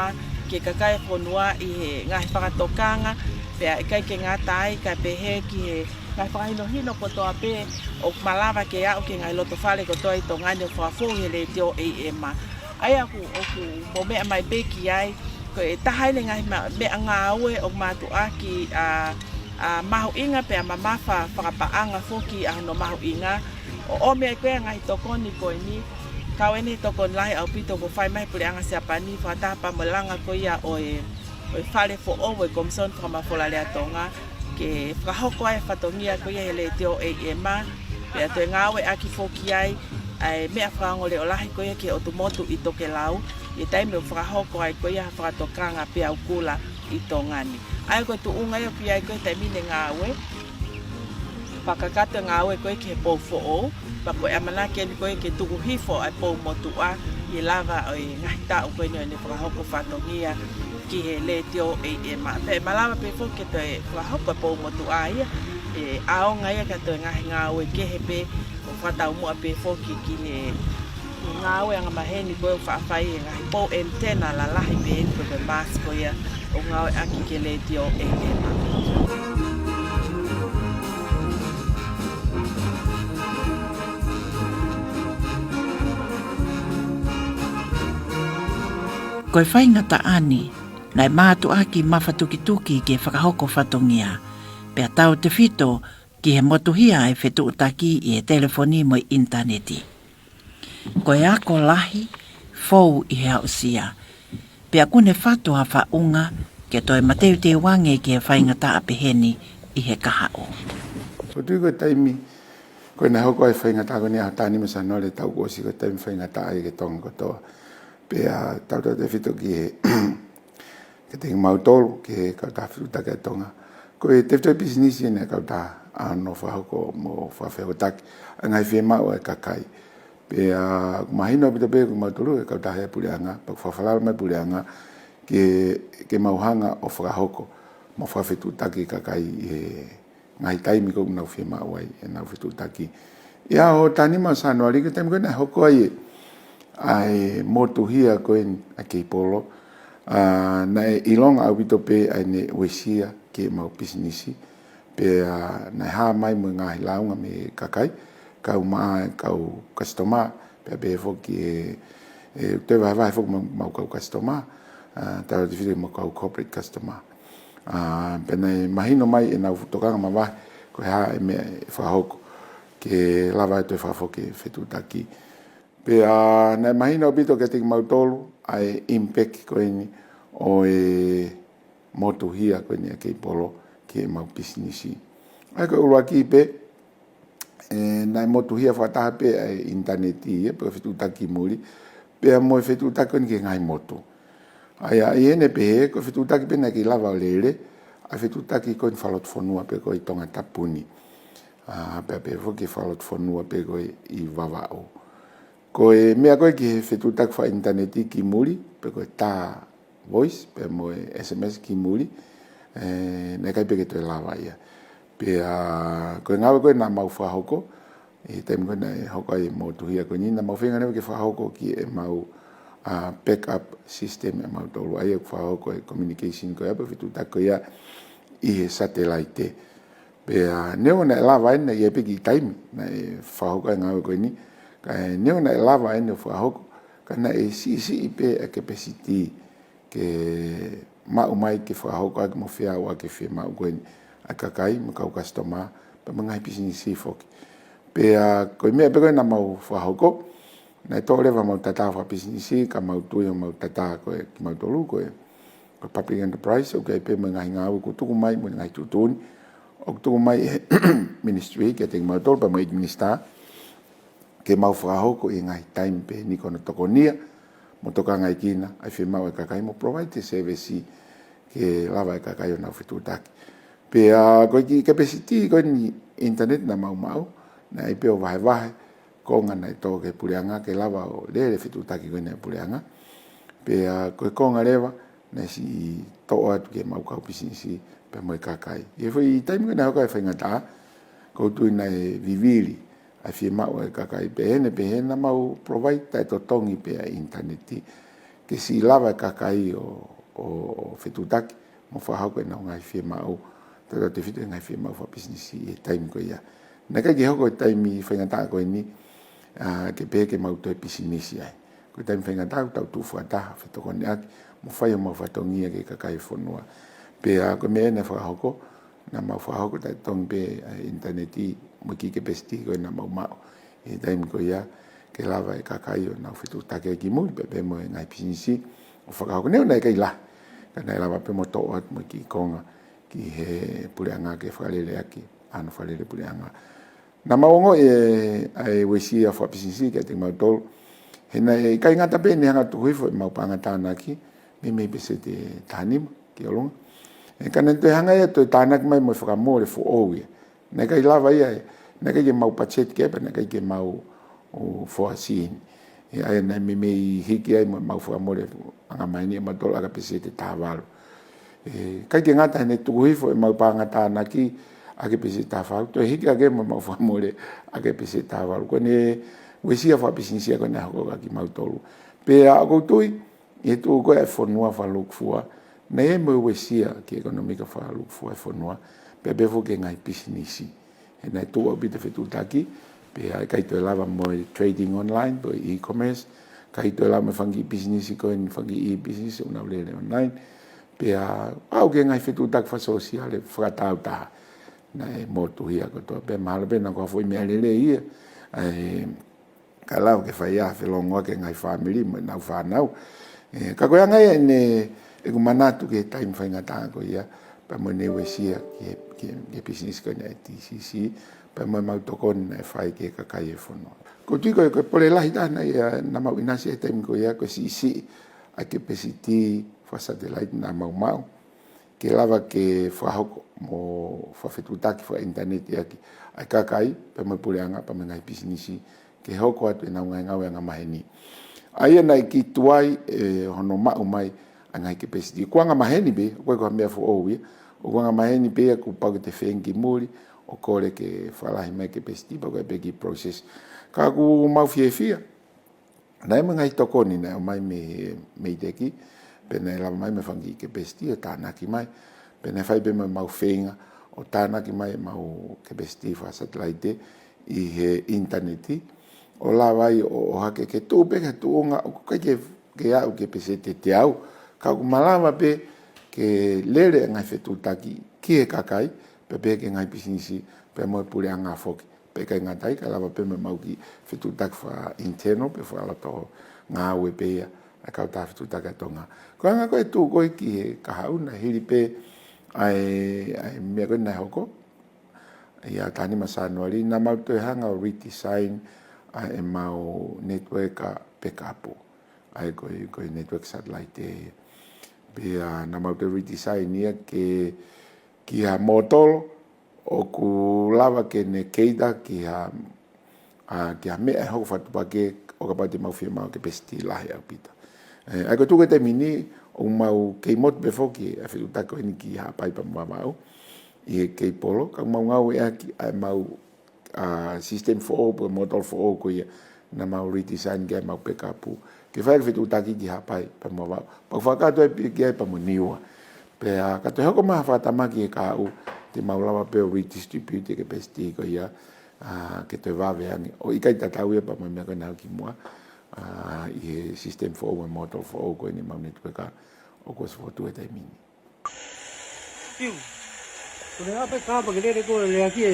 ki he kakai e fonua ʻi he ngaahi fakatokanga, pea ʻikai ke ngata ai kae pehē ki he ngaahi fakahinohino kotoa pē ʻoku malava ke aʻu ki he ngaahi lotofale kotoa ʻi Tonga ni ʻo fakafou he letiō A M. ʻA ia ʻoku, ʻoku mou meʻa mai pē ki ai, ko e taha eni e ngaahi ma-, meʻangāue ʻoku mātuʻaki ʻa, ʻa mahuʻinga pea mamafa fakapaʻanga foki ʻa hono mahuʻinga. ʻO ʻomi ai ko ē ngaahi tokoni ko eni, Ka ʻoku ʻi ai e tokoni lahi ʻaupito kuo fai mai ʻe he puleʻanga Siapani, fakataha pea mo e langa ko ia ʻo e, ʻo e fale foʻou ʻo e Komisoni Fakamafola Lea Tonga, ke fakahoko ai e fatongia ko ia he Letiō A M, pea toe ngāueʻaki foki ai ʻa e meʻa fakaongoleʻo lahi ko ia ki he ʻotu motu ʻi Tokelau, ʻi he taimi ʻoku fakahoko ai ko ia ha fakatokanga peau kula ʻi Tonga ni. ʻA ia ko e tuʻunga ia ʻoku ʻi ai ko e taimi ni e ngāue, fakakakato e ngāue ko ia ki he pou foʻou, pea ko e ʻamanaki eni ko ia ke tuku hifo ʻa e pou motuʻa ʻi he lava ʻo e ngaahi taʻu ko eni ʻo ʻene fakahoko fatongia ki he Letiō A M. Pea ʻe malava pē foki ke toe fakahoko e pou motuʻa ia, ʻe ʻaonga ia ki ha toe ngaahi ngāue kehe pē, ʻo fakataumuʻa pē foki ki he ngāue angamaheni ko ē ʻoku faʻa fai he ngaahi pou antenna lalahi pehē ni, ko e mast ko ia ʻoku ngāueʻaki ki he Letiō A M. Ko e faingataʻa ni, naʻe mātuʻaki mafatukituki ke fakahoko fatongia, pea tautefito ki he motuhia ʻa e fetuʻutaki ʻi he telefoni mo e ʻinitaneti. Ko e ako lahi, fou ʻi he aʻusia, pea ʻoku ne fatu ha faʻunga ke toe mateuteu ange ki he faingataʻa pehē ni ʻi he kahaʻu. ʻOku ou tui ko e taimi ko ē naʻe hoko ai e faingataʻa ko eni ʻaho taha nima Sānuali taʻu kuo ʻosi, ko e taimi faingataʻa ia ki Tonga kotoa. Pea tautautefito ki he kiate kimautolu, ki he kautaha fetuʻutaki ʻa Tonga. Ko e tefitoʻi pisinisi eni ʻa e kautaha ʻa hono fakahoko mo fakafehoanaki ʻa e ngaahi fiemaʻu ʻa e kakai. Pea ʻoku mahino ʻaupito pē kimautolu ʻi he kautaha ʻa e puleʻanga, pea ʻoku fakafalala mai e puleʻanga ke, ke mau hanga ʻo fakahoko mo fakafetuʻutaki e kakai ʻi he ngaahi taimi ko ē ʻoku nau fiemaʻu ai ʻenau fetuʻutaki. ʻI he ʻaho taha nima Sānuali, ko e taimi ko ē naʻe hoko ai ʻa e motuhia ko eni ʻa Keipolo, ʻa, naʻe ʻilonga ʻaupito pē ʻa ʻene uesia ki heʻemau pisinisi. Pea naʻe hā mai mo e ngaahi lāunga mei he kakai, kau mai e kau kasitoma, pea pehē foki ʻe, ʻe toe vahevahe foki mo, mo e kau kasitoma, ʻa, tautautefito mo e kau corporate customer. ʻA, pea naʻe mahino mai ʻenau tokanga mavahe ko e hā e meʻa ʻe fakahoko ke lava ʻo toe fakafoki e fetuʻutaki. Pea naʻe mahino ʻaupito kiate kimautolu ʻa e impact ko eni ʻo e motuhia ko eni ʻa Keipolo ki heʻemau pisinisi. ʻA ia ko e ʻuluaki pē, ʻe, naʻe motuhia fakataha pē ʻa e ʻinitaneti ia, pe ko e fetuʻutaki ki muli, pea mo e fetuʻutaki ko eni ki he ngaahi motu. ʻA ia, ʻi heʻene pehē, ko e fetuʻutaki pē naʻe kei lava ʻo lele ʻa e fetuʻutaki ko eni fakalotofonua pē ko ē ʻi Tongatapu ni. ʻA, pea pehē foki fakalotofonua pē ko ē ʻi Vavaʻu. Ko e meʻa ko ē ki he fetuʻutaki fakaʻinitaneti ki muli, pe ko e tā voice, pea mo e S M S ki muli, ʻe, naʻe ʻikai pē ke toe lava ia. Pea ko e ngāue ko ē naʻa mau fakahoko, ʻi he taimi ko ē naʻe hoko ai e motuhia ko eni, naʻa mau feinga leva ke fakahoko ki heʻemau, ʻa, backup system ʻamautolu, ʻa ia ʻoku fakahoko e communication ko ia, pe fetuʻutaki ko ia ʻi he satelaite. Pea neongo naʻe lava eni, naʻe ʻi ai pē kiʻi taimi naʻe fakahoko ai e ngāue ko eni, ka neongo naʻe lava eni ʻo fakahoko, ka naʻe siʻisiʻi pē e capacity ke maʻu mai ke fakahoko ʻaki mo feau ʻaki e fiemaʻu ko eni ʻa e kakai mo e kau kasitoma, pea mo e ngaahi pisinisi foki. Pea ko e meʻa pē ko ē naʻa mau fakahoko, naʻe toʻo leva ʻemau tatā fakapisinisi, ka mau tui ʻemau tatā ko ē kimautolu ko ē, ko e public enterprise, ʻoku ʻi ai pē mo e ngaahi ngāue kuo tuku mai mo e ngaahi tuʻutuʻuni ʻoku tuku mai ʻe he ministry kiate kimautolu pea mo e ʻEiki Minisitā, ke mau fakahoko ʻi he ngaahi taimi pehē ni ko hono tokonia mo tokangaekina ʻa e fiemaʻu ʻa e kakai mo provide e service ke lava e kakai ʻo nau fetuʻutaki. Pea ko e kiʻi capacity ko eni internet naʻa mau maʻu, naʻe ʻi ai pē ʻo vahevahe konga naʻe tō ki he puleʻanga ke lava ʻo lele e fetuʻutaki ko eni ʻa e puleʻanga. Pea ko e konga leva naʻe siʻi toʻo atu ki heʻemau kau pisinisi pea mo e kakai. ʻI he foʻi taimi ko ē naʻe hoko ai e faingataʻa, ʻoku ou tui naʻe vivili ʻa e fiemaʻu ʻa e kakai, pea ʻi heʻene pehē naʻa mau provide ʻa e totongi pē ʻa e ʻinitaneti ke siʻi lava e kakai ʻo, ʻo, ʻo fetuʻutaki mo fakahoko ʻenau ngaahi fiemaʻu, tautautefito e ngaahi fiemaʻu fakapisinisi ʻi he taimi ko ia. Naʻe ʻikai ke hoko e taimi faingataʻa ko eni, ʻa, ke pehē ke mau toe pisinisi ai. Ko e taimi faingataʻa ʻoku tau tuʻu fakataha, fetokoniʻaki mo fai homau fatongia ki he kakai e fonua. Pea ko e meʻa eni naʻe fakahoko, naʻa mau fakahoko ʻa e totongi pē ʻa e ʻinitaneti mo e kiʻi capacity ko ē naʻa mau maʻu ʻi he taimi ko ia, ke lava e kakai ʻo nau fetuʻutaki ai ki mui, pea pehē mo e ngaahi pisinisi ʻo fakahoko. Neongo naʻe ʻikai lahi, ka naʻe lava pē mo toʻo atu mo e kiʻi konga ki he puleʻanga ke fakalele ʻaki ʻa hono fakalele puleʻanga. Naʻa mau ongoʻi e, ʻa e uesia fakapisinisi kiate kimautolu. He naʻe ʻikai ngata pē ʻene hanga ʻo tuku hifo ʻemau paʻanga tānaki, meimei peseti taha nima ki ʻolunga. Ē, ka naʻe toe hanga ia ʻo toe tānaki mai mo e fakamole foʻou ia. Naʻe ʻikai lava ia, naʻe ʻikai ke mau patiseti ki ai pea naʻe ʻikai ke mau foresee. Ē, ʻa ia naʻe meimei hiki ai mo ʻemau fakamole angamaheni ʻe mautolu ʻaki e peseti taha valu. Ē, ʻikai ke ngata heʻene tuku hifo ʻemau paʻanga tānaki ʻaki e peseti taha valu, toe hiki hake mo ʻemau fakamole ʻaki e peseti taha valu. Ko ʻene uesia fakapisinisi ia ko ē naʻe hoko kiate kimautolu. Pea ʻoku ou tui, ʻi he tuʻu ko ē ʻa e fonua fakalūkufua, naʻe ʻi ai mo e uesia ki he ʻekonōmika fakalūkufua ʻa e fonua, pea pehē foki ki he ngaahi pisinisi. He naʻe tuʻu ʻaupito e fetuʻutaki, pea ʻikai toe lava mo e trading online, pe ko e e-commerce, ʻikai toe lava mo e fanga kiʻi pisinisi ko eni, fanga kiʻi e-business ʻoku nau lele online. Pea aʻu ki he ngaahi fetuʻutaki fakasōsiale fakatāutaha. Naʻe motuhia kotoa, pea mahalo pē naʻa ko ha foʻi meʻa lelei ia. ʻA e ka lau ke fai ʻa e felongoaki e ngaahi fāmili mo ʻenau fānau. Ē, ka ko e anga ia ʻene, ʻeku manatu ki he taimi faingataʻa ko ia, pea mo ʻene uesia ki he, ki he, ki he pisinisi ko eni ʻa e T C C, pea mo ʻemau tokoni naʻe fai ki he kakai e fonua. ʻOku ou tui ko e, ko e pole lahi taha naʻe, ē, naʻa mau ʻinasi he taimi ko ia, ko e siʻisiʻi ʻa e kepesiti fakasatelaite naʻa mau maʻu ke lava ke fakahoko mo fakafetuʻutaki fakaʻinitaneti ʻaki ʻa e kakai, pea mo e puleʻanga, pea mo e ngaahi pisinisi, ke hoko atu ʻenau ngaahi ngāue angamaheni. ʻA ia naʻe kiʻi tuai, ē, hono maʻu mai ʻa e ngaahi kepesiti. ʻOku angamaheni pē, ʻoku ʻikai ko ha meʻa foʻou ia, ʻoku angamaheni pē ia kuo pau ke te feinga ki muli ʻo kole ke fakalahi mai e kepesiti, pea ko e pē kiʻi process. Ka ʻoku mau fiefia, naʻe ʻi ai mo e ngaahi tokoni naʻe ʻomai mei, mei he MEIDECC, pea naʻe lava mai mo e fanga kiʻi kepesiti ʻo tānaki mai. Pea naʻe fai pē mo ʻemau feinga ʻo tānaki mai ʻemau kepesiti fakasatelaite ʻi he ʻinitaneti, ʻo lava ai ʻo, ʻohake ke tuʻu pē ki he tuʻunga ʻoku ʻikai ke, ke aʻu ki he peseti ʻe teau, ka ʻoku malava pē ke lele e ngaahi fetuʻutaki ki he kakai, pea pehē ki he ngaahi pisinisi, pea mo e puleʻanga foki. Pea ʻikai ngata ai, ka lava pē mo ʻemau kiʻi fetuʻutaki faka-internal, pe fakaloto ngāue pē ia ʻa e kautaha fetuʻutaki ʻa Tonga. Ko e anga ko ē e tuʻu ko ē ki he kahaʻu naʻe hili pē ʻa e, ʻa e meʻa ko ē naʻe hoko ʻi he taha nima Sānuali, naʻa mau toe hanga ʻo redesign ʻa ʻemau network ʻa pekapu. ʻA ia ko e, ko e network satellite ē. Pea naʻa mau toe redesign ia ke, ki ha mōtolo ʻoku lava ke ne cater ki ha, ʻa, ki ha meʻa ʻe hoko fakatuʻupakē ʻo kapau te mau fiemaʻu kepesiti lahi ʻaupito. Ē, ʻa ia ko e tuʻu ko ē he taimi ni ʻoku mau kei motu pē foki ʻa e fetuʻutaki ko eni ki Haʻapai pea mo Vavaʻu ʻi he keipolo, ka ʻoku mau ngāueʻaki ʻa ʻemau, ʻa, system foʻou pe mōtolo foʻou ko ia naʻa mau redesign ki ai ʻemau pekapu ke fai e fetuʻutaki ki Haʻapai pea mo Vavaʻu. Pea ʻoku fakakakato ai pē ki ai pea mo Niua. Pea ka toe hoko mai ha fakatamaki he kahaʻu, te mau lava pē ʻo redistribute e kepesiti ko ia, ʻa, ke toe vave ange. ʻOku ʻikai tatau ia pea mo e meʻa ko ē naʻe hoko kimuʻa, ʻa, ʻi he system foʻou mo e mōtolo foʻou ko eni ʻemau network ʻoku ʻosi fokotuʻu he taimi ni. Iu. Ko e ʻape ka pa ke lele ko e lea ki e,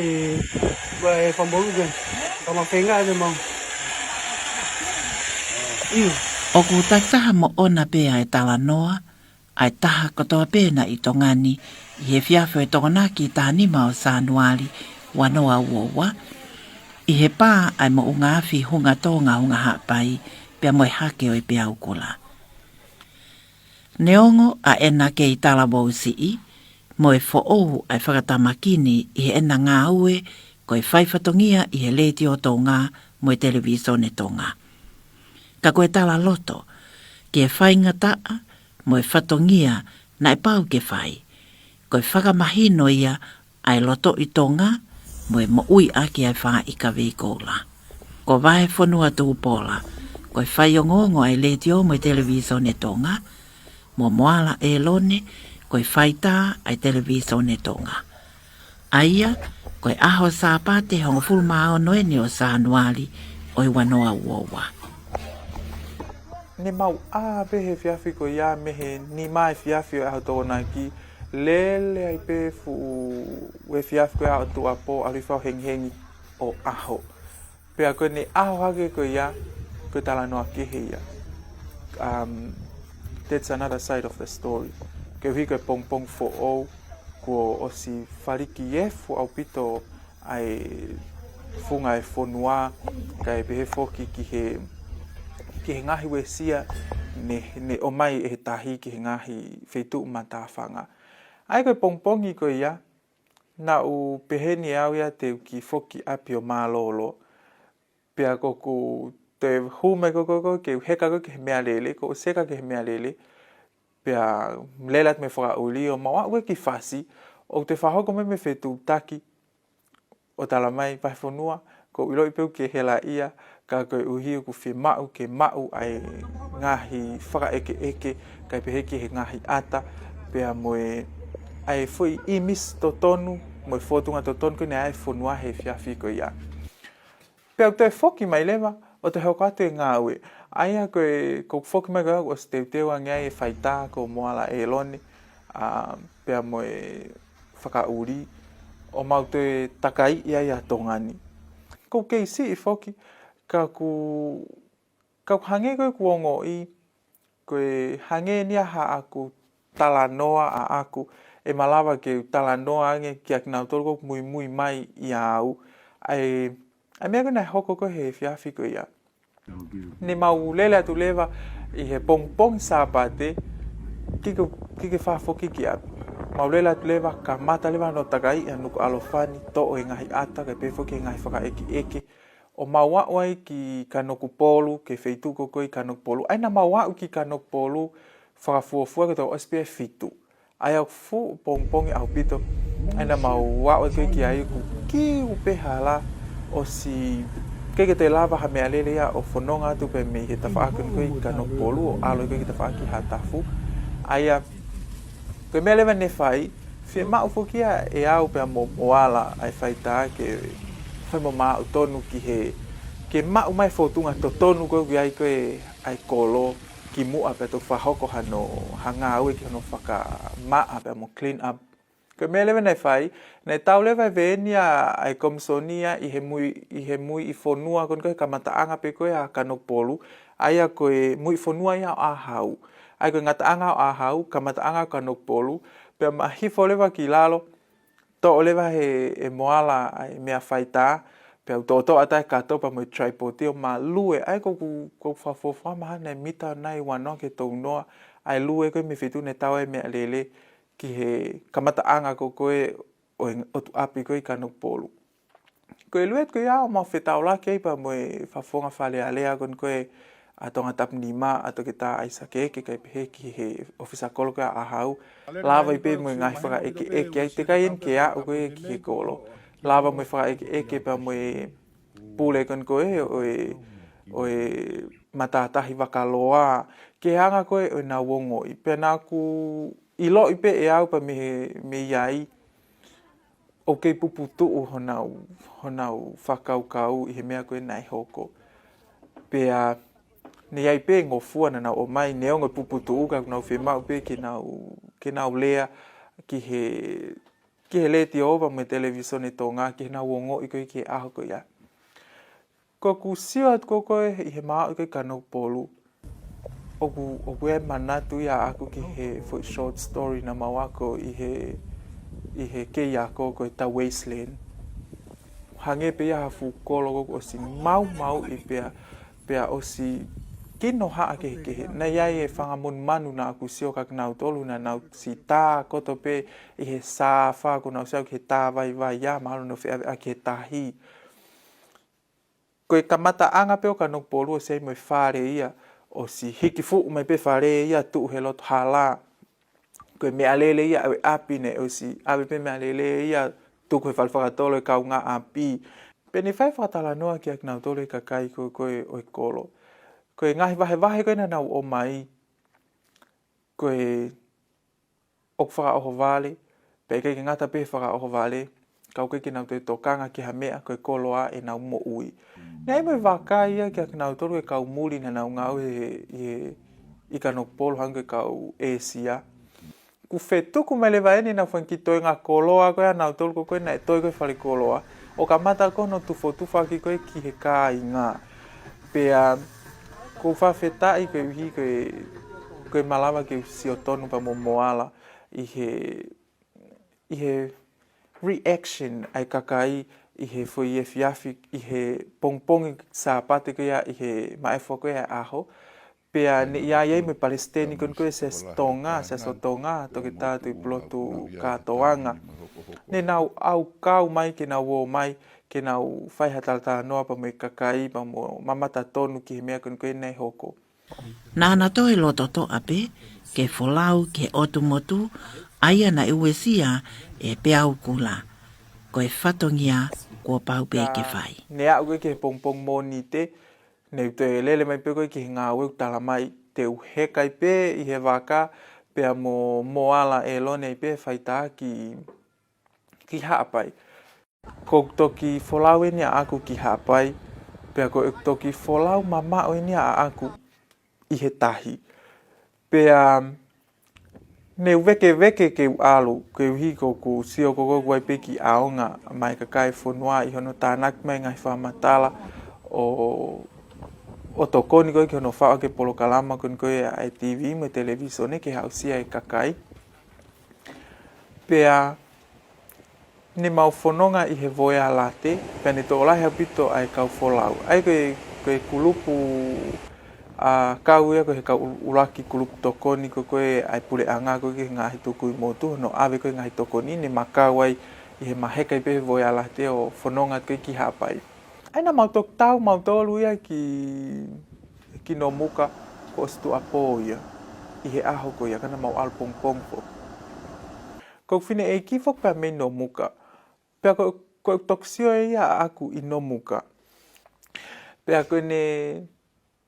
ko e fambolu ke. Ka ma fenga e mau. Iu. ʻOku takitaha moʻona pē ʻa e talanoa ʻa e taha kotoa pē naʻe ʻi Tonga ni ʻi he efiafi ʻo e Tokonaki taha nima ʻo Sānuali ua noa ua ua, ʻi he pā ʻa e moʻunga afi Hunga Tonga Hunga Haʻapai, pea mo e hake ʻo e peau kula. Neongo ʻa ʻena kei talavou siʻi mo e foʻou ʻa e fakatamaki ni ʻi heʻena ngāue ko e fai fatongia ʻi he Letiō Tonga mo e Televīsone Tonga, ka ko e talaloto ki he faingataʻa mo e fatongia naʻe pau ke fai, ko e fakamahino ia ʻa e lotoʻi Tonga mo e moʻui ʻaki ʻa e Faʻahikaveikoula. Ko Vahefonua Tupola ko e faiongoongo ʻa e Letiō mo e Televīsone Tonga, mo Moala ʻElone ko e faitā ʻa e Televīsone Tonga. ʻA ia ko e ʻaho Sāpate hongofulu mā ono eni ʻo Sānuali ʻo e ua noa ua ua. Ne mau ʻā pē he efiafi ko ia mei he nima efiafi ʻo e ʻaho Tokonaki, lele ai pē fuʻu efiafi ko ia ʻo tuʻuapō ʻalu hifo ʻo hengihengi ʻo ʻaho. Pea ko ʻene ʻaho hake ko ia, ko e talanoa kehe ia. Um, that's another side of the story. Koeʻuhi ko e pongipongi foʻou, kuo ʻosi faliki efu ʻaupito ʻa e funga e fonua, kae pehē foki ki he, ki he ngaahi uesia ne, ne ʻomai ʻe he tahi ki he ngaahi feituʻu matāfanga. ʻA ia ko e pongipongi ko ia, naʻá ku pehē ni ʻe au ia te u kiʻi foki ʻapi ʻo mālōlō. Pea ko ʻeku toe hū mai ko ē, ko ē, ko ē, ke u heka ko ē ki he meʻalele, ko ʻeku ʻosi heka ki he meʻalele, pea lele atu mei fakaʻuli ʻo mau aʻu ko ē ki fasi, ʻo toe fakahoko mai mei he fetuʻutaki, ʻo talamai, Vahefonua, ʻoku ou ʻiloʻi pē ʻokú ke helaʻia, ka koeʻuhi ʻoku fiemaʻu ke maʻu ʻa e ngaahi fakaʻekeʻeke, kae pehē ki he ngaahi ʻata, pea mo e, ʻa e foʻi ʻīmisi totonu, mo e fōtunga totonu ko eni ʻa e fonua he efiafi ko ia. Pea u toe foki mai leva, ʻo toe hoko atu e ngāue. ʻA ia ko e, ko ʻeku foki mai ko ē ʻoku ʻosi teuteu ange ai e faitā ko Moala ʻElone, ʻa, pea mo e fakaʻuli, ʻo mau toe takaiʻi ai ʻa Tonga ni. ʻOku ou kei siʻi foki, ka ʻoku, ka ʻoku hangē ko ʻeku ongoʻi, ko e hangē ni ia haʻaku talanoa ʻaʻaku, ʻe malava ke u talanoa ange kiate kinautolu ʻoku muimui mai ʻia au. ʻA e, ʻa e meʻa ko ē naʻe hoko ko ē he efiafi ko ia. Ne mau lele atu leva ʻi he pongipongi Sāpate, ʻikai ke, ʻikai ke fakafoki ki ʻapi. Mau lele atu leva, kamata leva hono takaiʻi ʻa Nukuʻalofa ni, toʻo e ngaahi ʻata, kae pehē foki ki he ngaahi fakaʻekeʻeke, ʻo mau aʻu ai ki Kanokupolu, ki he feituʻu ko ē ko ē ʻi Kanokupolu. ʻA ia naʻa mau aʻu ki Kanokupolu, fakafuofua ke tau ʻosi pē ʻa e fitu. ʻA ia ʻoku fuʻu pongipongi ʻaupito. ʻA ia naʻa mau aʻu ai ko ē ki ai ʻoku kiu pē hala, ʻosi ʻikai ke toe lava ha meʻalele ia ʻo fononga atu pē mei he tafaʻaki ko ē ʻi Kanokupolu ʻo ʻalu ai ko ē ki he tafaʻaki Haʻatafu. ʻA ia, ko e meʻa leva ne fai, fiemaʻu foki ia ʻe au pea mo Moala ʻa e faitā ke fai mo maʻu tonu ki he, ke maʻu mai e fōtunga totonu ko ē ʻoku ʻi ai ko ē ʻa e kolo kimuʻa pea toki fakahoko hano, ha ngāue ki hono fakamaʻa pea mo clean up. Ko e meʻa leva naʻe fai, naʻe tau leva e veeni ʻa e Komisoni ia ʻi he mui, ʻi he muiʻi fonua ko eni ko ē he kamataʻanga pē ko ē ʻa Kanokupolu, ʻa ia ko e muiʻi fonua ia ʻo ʻĀhau. ʻA ia ko e ngataʻanga ʻo ʻĀhau, kamataʻanga ʻo Kanokupolu, pea mau hifo leva ki lalo, toʻo leva ʻe he, ʻe Moala ʻa e meʻa faitā, pea u toʻotoʻo atu ʻa e kato pea mo e tripod ʻo ma lue, ʻa ia ko ʻeku, ko ʻeku fakafuofua mahalo naʻe mita nai ua noa ki he tolu noa, ʻa e lue ko ē mei he feituʻu ne tau ai e meʻalele, ki he kamataʻanga ko ē ko ē ʻo e, ʻo e ʻotu ʻapi ko ē ʻi Kanokupolu. Ko e lue ko ia ʻo mau fetaulaki ai pea mo e fakafofonga Fale Alea ko eni ko ē ʻa Tongatapu Nima, ʻa Toketā ʻAisake Eke, kae pehē ki he ʻōfisa kolo ko ē ʻa ʻĀhau. Lava ai pē mo e ngaahi fakaʻekeʻeke, ʻa ia teʻeki ai eni ke aʻu ko ē ki he kolo. Lava mo e fakaʻekeʻeke pea mo e pule ko eni ko ē ʻo e, ʻo e matātahi vakaloa, ki he anga ko ē ʻo ʻenau ongoʻi. Pea naʻá ku ʻiloʻi pē ʻe au pea mei he, mei ai, ʻoku kei puputuʻu honau, honau fakakaukau ʻi he meʻa ko ē naʻe hoko. Pea, ne ʻi ai pē ngofua naʻa nau ʻomai, neongo e puputuʻu ka ʻoku nau fiemaʻu pē ke nau, ke nau lea ki he, ki he letiō pea mo e televīsone Tonga, ki heʻenau ongoʻi ko ē ki he ʻaho ko ia. Ko ʻeku sio atu ko ē ko ē ʻi he maʻu ko ē ʻi Kanokupolu, ʻoku, ʻoku ʻi ai e manatu ia ʻaʻaku ki he foʻi short story naʻa mau ako ʻi he, ʻi he kei ako ko e The Wasteland. Hangē pē ia ha fuʻu kolo ʻoku ʻosi maumauʻi pea, pea ʻosi kinohaʻa kehekehe. Naʻe ʻi ai e fanga monumanu naʻá ku sio ka kinautolu naʻa nau ʻosi tā kotoa pē ʻi he sāfa, kuo nau ʻosi aʻu ki he tā vaivai ia, mahalo nau feʻaveʻaki he tahi. Ko e kamataʻanga pē ʻo Kanokupolu ʻosi ʻi ai mo e fale ia, ʻosi hiki fuʻu mai pē fale ia tuʻu he loto hala. Ko e meʻalele ia ʻo e ʻapi ne ʻosi ʻave pē meʻalele ia tuku he fale fakatolo e kaungāʻapi. Pea ne fai fakatalanoa kiate kinautolu e kakai ko ē ko ē ʻo e kolo. Ko e ngaahi vahevahe ko ē naʻa nau ʻomai, ko e ʻoku fakaʻohovale, pea ʻikai ke ngata pē he fakaʻohovale, ka ʻoku ʻikai ke nau toe tokanga ki ha meʻa, ko e koloa ʻenau moʻui. Naʻe ʻi ai mo e vakai ia kiate kinautolu e kau muli naʻa nau ngāue he, he, ʻi Kanokupolu hangē ko e kau ʻĒsia. Kuo fetuku mai leva eni ʻenau fanga kiʻi toenga koloa ko ē ʻanautolu ko ē naʻe toe ko ē fale koloa. ʻO kamata ko hono tufotufa ki ko ē ki he kāinga. Pea ʻoku ou fakafetaʻi koeʻuhi ko e, ko e malava ke u sio tonu pea mo Moala ʻi he, ʻi he reaction ʻa e kakai ʻi he foʻi efiafi, ʻi he pongipongi Sāpate ko ia, ʻi he maʻefu ko ia ʻaho. Pea ne ʻi ai ai mo e Palesiteni ko eni ko e Siasi Tonga, Siasi ʻo Tonga, Toketā Tuʻipulotu Katoanga. Ne nau ʻau kau mai ke nau ō mai, ke nau fai ha talatalanoa pea mo e kakai, pea mo mamata tonu ki he meʻa ko eni ko ē naʻe hoko. Naʻa na toe loto toʻa pē ke folau ki he ʻotu motu, ʻa ia naʻe uesia ʻe Peau Kula. Ko e fatongia kuo pau pē ke fai. Ne aʻu ko ē ki he pongipongi Mōnite, ne u toe lele mai pē ko ē ki he ngāue ʻoku tala mai te u heka ai pē ʻi he vaka pea mo Moala ʻElone ai pē faitā ki, ki Haʻapai. Ko ʻeku toki folau eni ʻaʻaku ki Haʻapai, pea ko ʻeku toki folau mamaʻo eni ʻaʻaku ʻi he tahi. Pea ne u vēkeveke ke u ʻalu, koeʻuhi ko ʻeku sio ko ē ʻoku ʻi ai pē e kiʻi ʻaonga maʻa e kakai e fonua ʻi hono tānaki mai e ngaahi fakamatala ʻo, ʻo tokoni ko ē ki hono faʻu ʻaki e polokalama ko eni ko ē ʻa e TV mo e televīsone ke aʻusia e kakai. Pea ne mau fononga ʻi he Voea Late, pea ne tokolahi ʻaupito ʻa e kau folau. ʻA ia ko e, ko e kulupu, ʻa, kau ia ko ē he kau ʻuluaki kulupu tokoni ko ē ʻa e puleʻanga ko ē ki he ngaahi tukui motu, hono ʻave ko ē e ngaahi tokoni, ne ma kau ai ʻi heʻema heka ai pē he Voea Late ʻo fononga ko ē ki Haʻapai. ʻA ia naʻa mau toki tau mautolu ia ki, ki Nomuka, kuo ʻosi tuʻuapō ia, ʻi he ʻaho ko ia, ka naʻa mau ʻalu pongipongi foki. Ko ʻeku fineʻeiki foki pea mei Nomuka. Pea ko, ko ʻeku toki sio ʻe ia ʻaʻaku ʻi Nomuka. Pea ko ʻene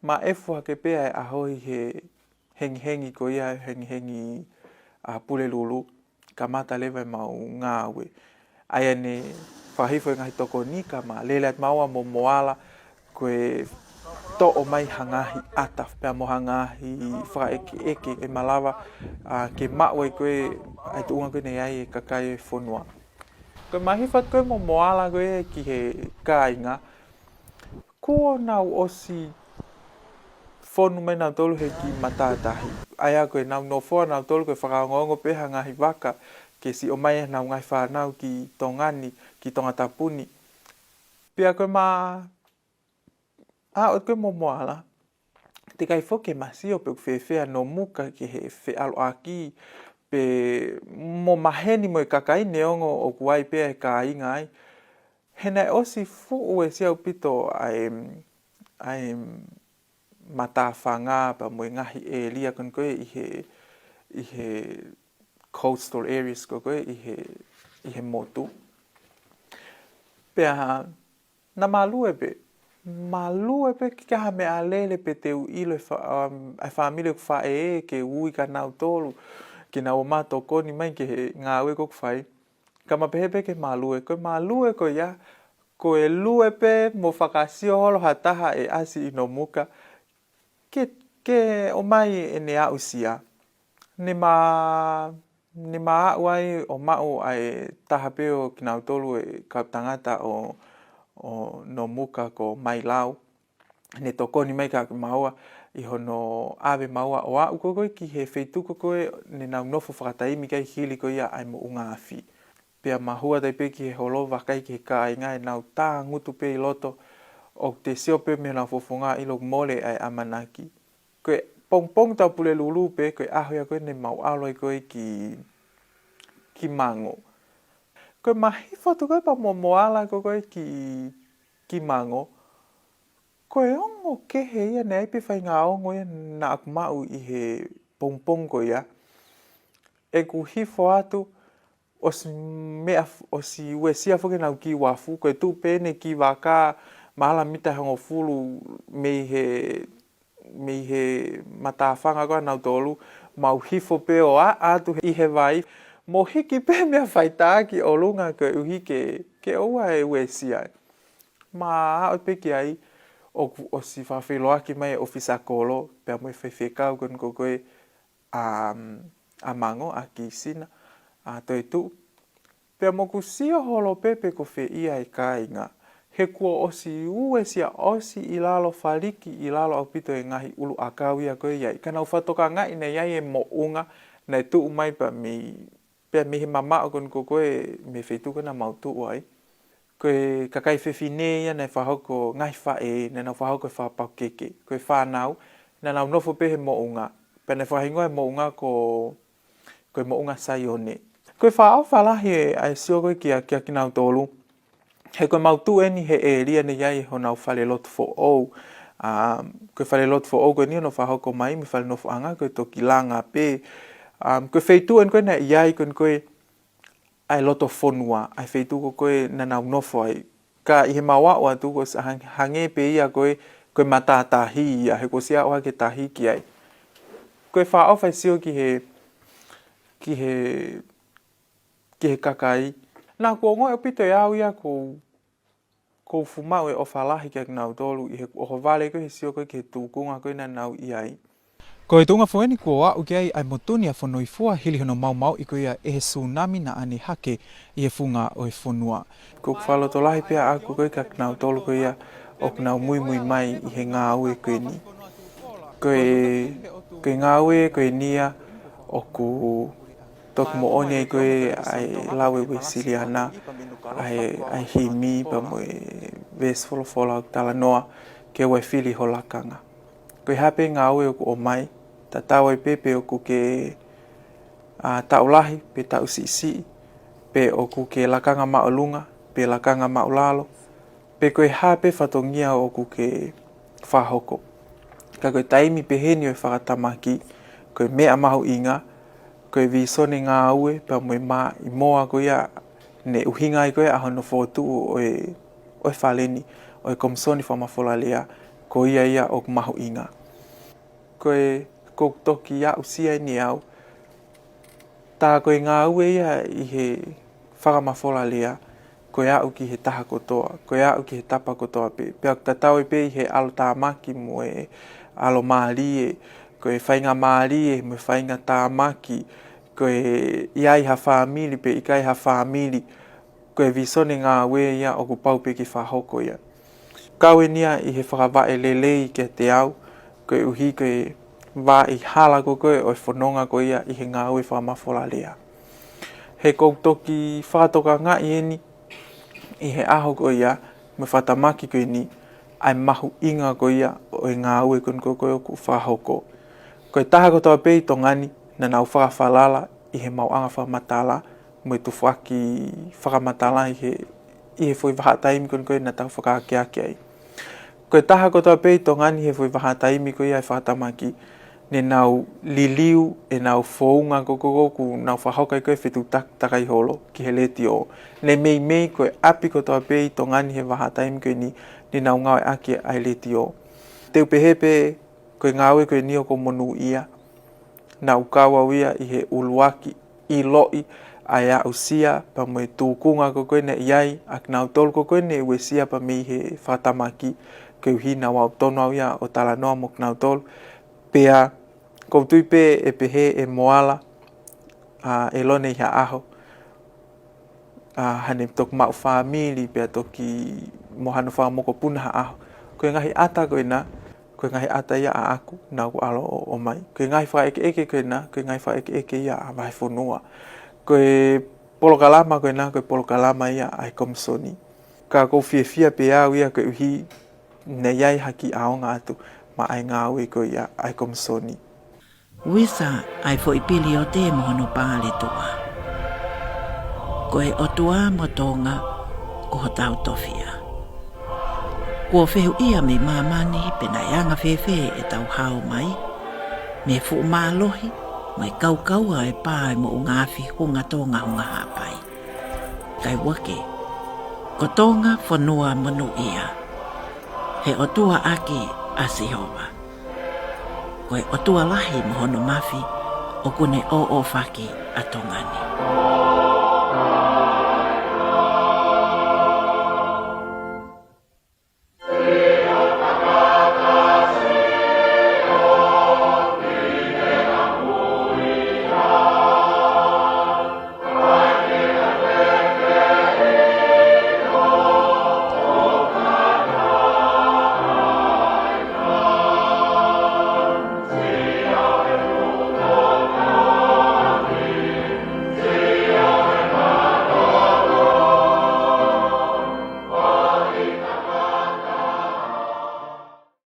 maʻefu hake pē ʻa e ʻaho ʻi he hengihengi ko ia, hengihengi ʻa Pulelulu, kamata leva ʻemau ngāue. ʻA ia ne fakahifo e ngaahi tokoni ka ma lele atu maua mo Moala, ko e toʻo mai ha ngaahi ʻata pea mo ha ngaahi fakaʻekeʻeke ʻe malava, ʻa, ke maʻu ai ko ē ʻa e tuʻunga ko ē naʻe ʻi ai e kakai e fonua. Ko ʻema hifo atu ko ē mo Moala ko ē ki he kāinga, kuo nau ʻosi fonu mai nautolu he kiʻi matātahi. ʻA ia ko ʻenau nofo ʻanautolu ko e fakaongoongo pē ha ngaahi vaka ke siʻi ʻomai ʻenau ngaahi fānau ki Tonga ni, ki Tongatapu ni. Pea ko ʻema aʻu atu ko ē mo Moala, teʻeki ai foki ke ma sio pe ʻoku fēfē ʻa Nomuka ki he feʻaluʻaki, pe mo maheni mo e kakai neongo ʻoku ʻi ai pē e kāinga ai. He naʻe ʻosi fuʻu uesia ʻaupito ʻa e, ʻa e matāfanga pea mo e ngaahi ʻēlia ko eni ko ē ʻi he, ʻi he coastal areas ko ē ko ē ʻi he, ʻi he motu. Pea naʻa ma lue pē, ma lue pē, ʻikai ha meʻalele pē te u ʻilo e fa-, um, e fāmili ʻeku faʻē ke ui kia nautolu ke nau ō mai ʻo tokoni mai ki he ngāue ko ē ʻoku fai. Ka ma pehē pē ke ma lue, ko ʻema lue ko ia, ko e lue pē mo fakasio holo ha taha ʻe ʻasi ʻi Nomuka ke, ke ʻomai ʻene aʻusia. Ne ma, ne ma aʻu ai ʻo maʻu ʻa e taha pē ʻo kinautolu e kau tangata ʻo, ʻo Nomuka ko Mailau. Ne tokoni mai kia maua ʻi hono ʻave maua ʻo aʻu ko ē ko ē ki he feituʻu ko ē ne nau nofo fakataimi ki ai hili ko ia ʻa e moʻunga afi. Pea ma hū atu ai pē ki he holo, vakai ki he kāinga ʻenau tangutu pē ʻi loto, ʻoku te sio pē mei honau fofonga ʻilo ʻoku mole ʻa e ʻamanaki. Ko e pongipongi Taʻu Pulelulu pē, ko e ʻaho ia ko ē ne mau ʻalu ai ko ē ki, ki Mango. Ko ʻema hifo atu ko ē pea mo Moala ko ē ko ē ki, ki Mango, ko e ongo kehe ia, naʻe ʻi ai pē faʻahinga ongo ia naʻa ku maʻu ʻi he pongipongi ko ia. ʻEku hifo atu, ʻosi meʻa f-, ʻosi uesia foki ʻenau kiʻi uafu, ko e tuʻu pē ʻene kiʻi vaka, mahala mita ʻe hongofulu mei he, mei he matāfanga ko ē ʻanautolu, mau hifo pē ʻo aʻa atu ʻi he vai, mo hiki pē meʻa faitā ki ʻolunga koeʻuhi ke, ke ʻoua ʻe uesia. Ma aʻu pē ki ai, ʻoku ʻosi fakafeʻiloaki mai e ʻōfisa kolo, pea mo e faifekau ko eni ko ē ko ē ʻa, ʻa Mango, ʻa Kisina, ʻa Toetuʻu. Pea mo ʻeku sio holo pē pe ko fē ia e kāinga. He kuo ʻosi uesia, ʻosi ʻi lalo, faliki ʻi lalo ʻaupito e ngaahi ʻuluʻakau ia ko ē ʻi ai. Ka nau fakatokangaʻi naʻe ʻi ai e moʻunga naʻe tuʻu mai pea mei, pea mei he mamaʻo ko eni ko ē mei he feituʻu ko ē naʻa mau tuʻu ai. Ko e kakai fefine ia naʻe fakahoko, ngaahi faʻē, naʻa nau fakahoko e fakapakeke. Ko e fānau, naʻa nau nofo pē he moʻunga. Pea naʻe fakahingoa e moʻunga ko, ko e moʻunga Saione. Ko e fakaʻofa lahi ʻa e sio ko ē kia, kia kinautolu. He ko ʻemau tuʻu eni he ʻēlia naʻe ʻi ai honau falelotu foʻou. ʻA, ko e falelotu foʻou ko eni hono fakahoko mai mei he falelotuʻanga ko e toki langa pē. ʻA, ko e feituʻu eni ko ē naʻe ʻi ai ko eni ko ē ʻa e loto fonua, ʻa e feituʻu ko ē naʻa nau nofo ai. Ka ʻi heʻemau aʻu atu kuo ʻosi hang-, hangē pē ia ko e, ko e matātahi ia, he kuo ʻosi aʻu hake tahi ki ai. Ko e fakaʻofa e sio ki he, ki he, ki he kakai. Naʻa ku ongoʻi ʻaupito ʻe au ia ko, ko u fuʻu maʻu e ʻofa lahi kia kinautolu ʻi heʻeku ʻohovale ko ē he sio ko ē ki he tūkunga ko ē naʻa nau ʻi ai. Ko e tuʻunga foʻou eni kuo aʻu ki ai ʻa e motu ni ʻa Fonoifua hili hono maumauʻi ko ia ʻe he sūnami naʻa ne hake ʻi he funga ʻo e fonua. Ko e fakalotolahi pē ʻaʻaku ko ē kia kinautolu ko ia ʻoku nau muimui mai ʻi he ngāue ko eni. Ko e, ko e ngāue ko eni ia ʻoku toki moʻoni ai ko ē ʻa e lau ʻa e Uēsiliana, ʻa e, ʻa e himi pea mo e veesi folofola ʻoku talanoa ke ʻoua ʻe fili ho lakanga. Ko e hā pē ngāue ʻoku ʻomai, tatau ai pē pe ʻoku ke, ʻa, taʻu lahi pe taʻu siʻisiʻi, pe ʻoku ke lakanga māʻolunga pe lakanga māʻulalo, pe ko e hā pē fatongia ʻoku ke fakahoko. Ka ko e taimi pehē ni ʻo e fakatamaki, ko e meʻa mahuʻinga, ko e vīsone ngāue pea mo e mā ʻi moa ko ia ne ʻuhinga ai ko ē ʻa hono fokotuʻu ʻo e, ʻo e fale ni, ʻo e Komisoni Fakamafolalea, ko ia ia ʻoku mahuʻinga. Ko e, ko u toki aʻusia eni ʻe au, tā ko e ngāue ia ʻi he Fakamafolalea, ko e aʻu ki he taha kotoa, ko e aʻu ki he tapa kotoa pē. Pea ʻoku tatau ai pē ʻi he ʻalotāmaki mo e ʻalomālie, ko e faingamālie mo e faingatāmaki, ko e ʻi ai ha fāmili pe ʻikai ha fāmili, ko e vīsone ngāue ia ʻoku pau pē ke fakahoko ia. Kau eni ia ʻi he fakavaʻe lelei kiate au, koeʻuhi ko e vaʻi hala ko ē ʻo e fononga ko ia ʻi he ngāue Fakamafolalea. He ʻoku ou toki fakatokangaʻi eni ʻi he ʻaho ko ia mo e fakatamaki ko eni, ʻa e mahuʻinga ko ia ʻo e ngāue ko eni ko ē ʻoku fakahoko. Ko e taha kotoa pē ʻi Tonga ni naʻa nau fakafalala ʻi he maʻuʻanga fakamatala mo e tufaki fakamatala ʻi he, ʻi he foʻi vahaʻa taimi ko eni ko ē naʻa tau fakaakeake ai. Ko e taha kotoa pē ʻi Tonga ni he foʻi vahaʻa taimi ko ia ʻo e fakatamaki, ne nau liliu ʻenau founga ko ē ʻoku nau fakahoko ai ko ē fetuʻutaki takai holo ki he letiō. Ne meimei ko e ʻapi kotoa pē ʻi Tonga ni he vahaʻa taimi ko eni, ne nau ngāueʻaki ʻa e letiō. Te u pehē pē ko e ngāue ko eni ʻoku ou monūʻia. Naʻa ku kau au ia ʻi he ʻuluaki ʻiloʻi ʻa e aʻusia pea mo e tūkunga ko ē naʻe ʻi ai ʻa kinautolu ko ē ne uesia pea mei he fakatamaki, koeʻuhi naʻa ku tonu au ia ʻo talanoa mo kinautolu. Pea ʻoku ou tui pē ʻe pehē ʻe Moala, ʻa, ʻe Lone ʻi ha ʻaho, ʻa, haʻane toki maʻu fāmili pea toki mo hano fanga mokopuna ha ʻaho. Ko e ngaahi ʻata ko ena, ko e ngaahi ʻata ia ʻaʻaku naʻa ku ʻalu ʻo, ʻomai. Ko e ngaahi fakaʻekeʻeke ko ena, ko e ngaahi fakaʻekeʻeke ia ʻa e vahefonua. Ko e polokalama ko ena, ko e polokalama ia ʻa e Komisoni. Ka ʻoku ou fiefia pē au ia koeʻuhi naʻe ʻi ai ha kiʻi ʻaonga atu maʻa e ngāue ko ia ʻa e Komisoni. Uisa ʻa e foʻi piliote mo hono paletuʻa. Ko e ʻOtua mo Tonga ko hotau tofiʻa. Kuo fehuʻia mei māmani pe naʻe anga fēfē ʻetau hao mai, mei he fuʻu mālohi mo e kaukaua ʻo e pā ʻo e moʻunga afi Hunga Tonga Hunga Haʻapai. Kae ʻuake, ko Tonga fonua monūʻia, he ʻOtua ʻaki ʻa Sihova. Ko e ʻOtua lahi mo hono mafi ʻoku ne ʻōʻōfaki ʻa Tonga ni.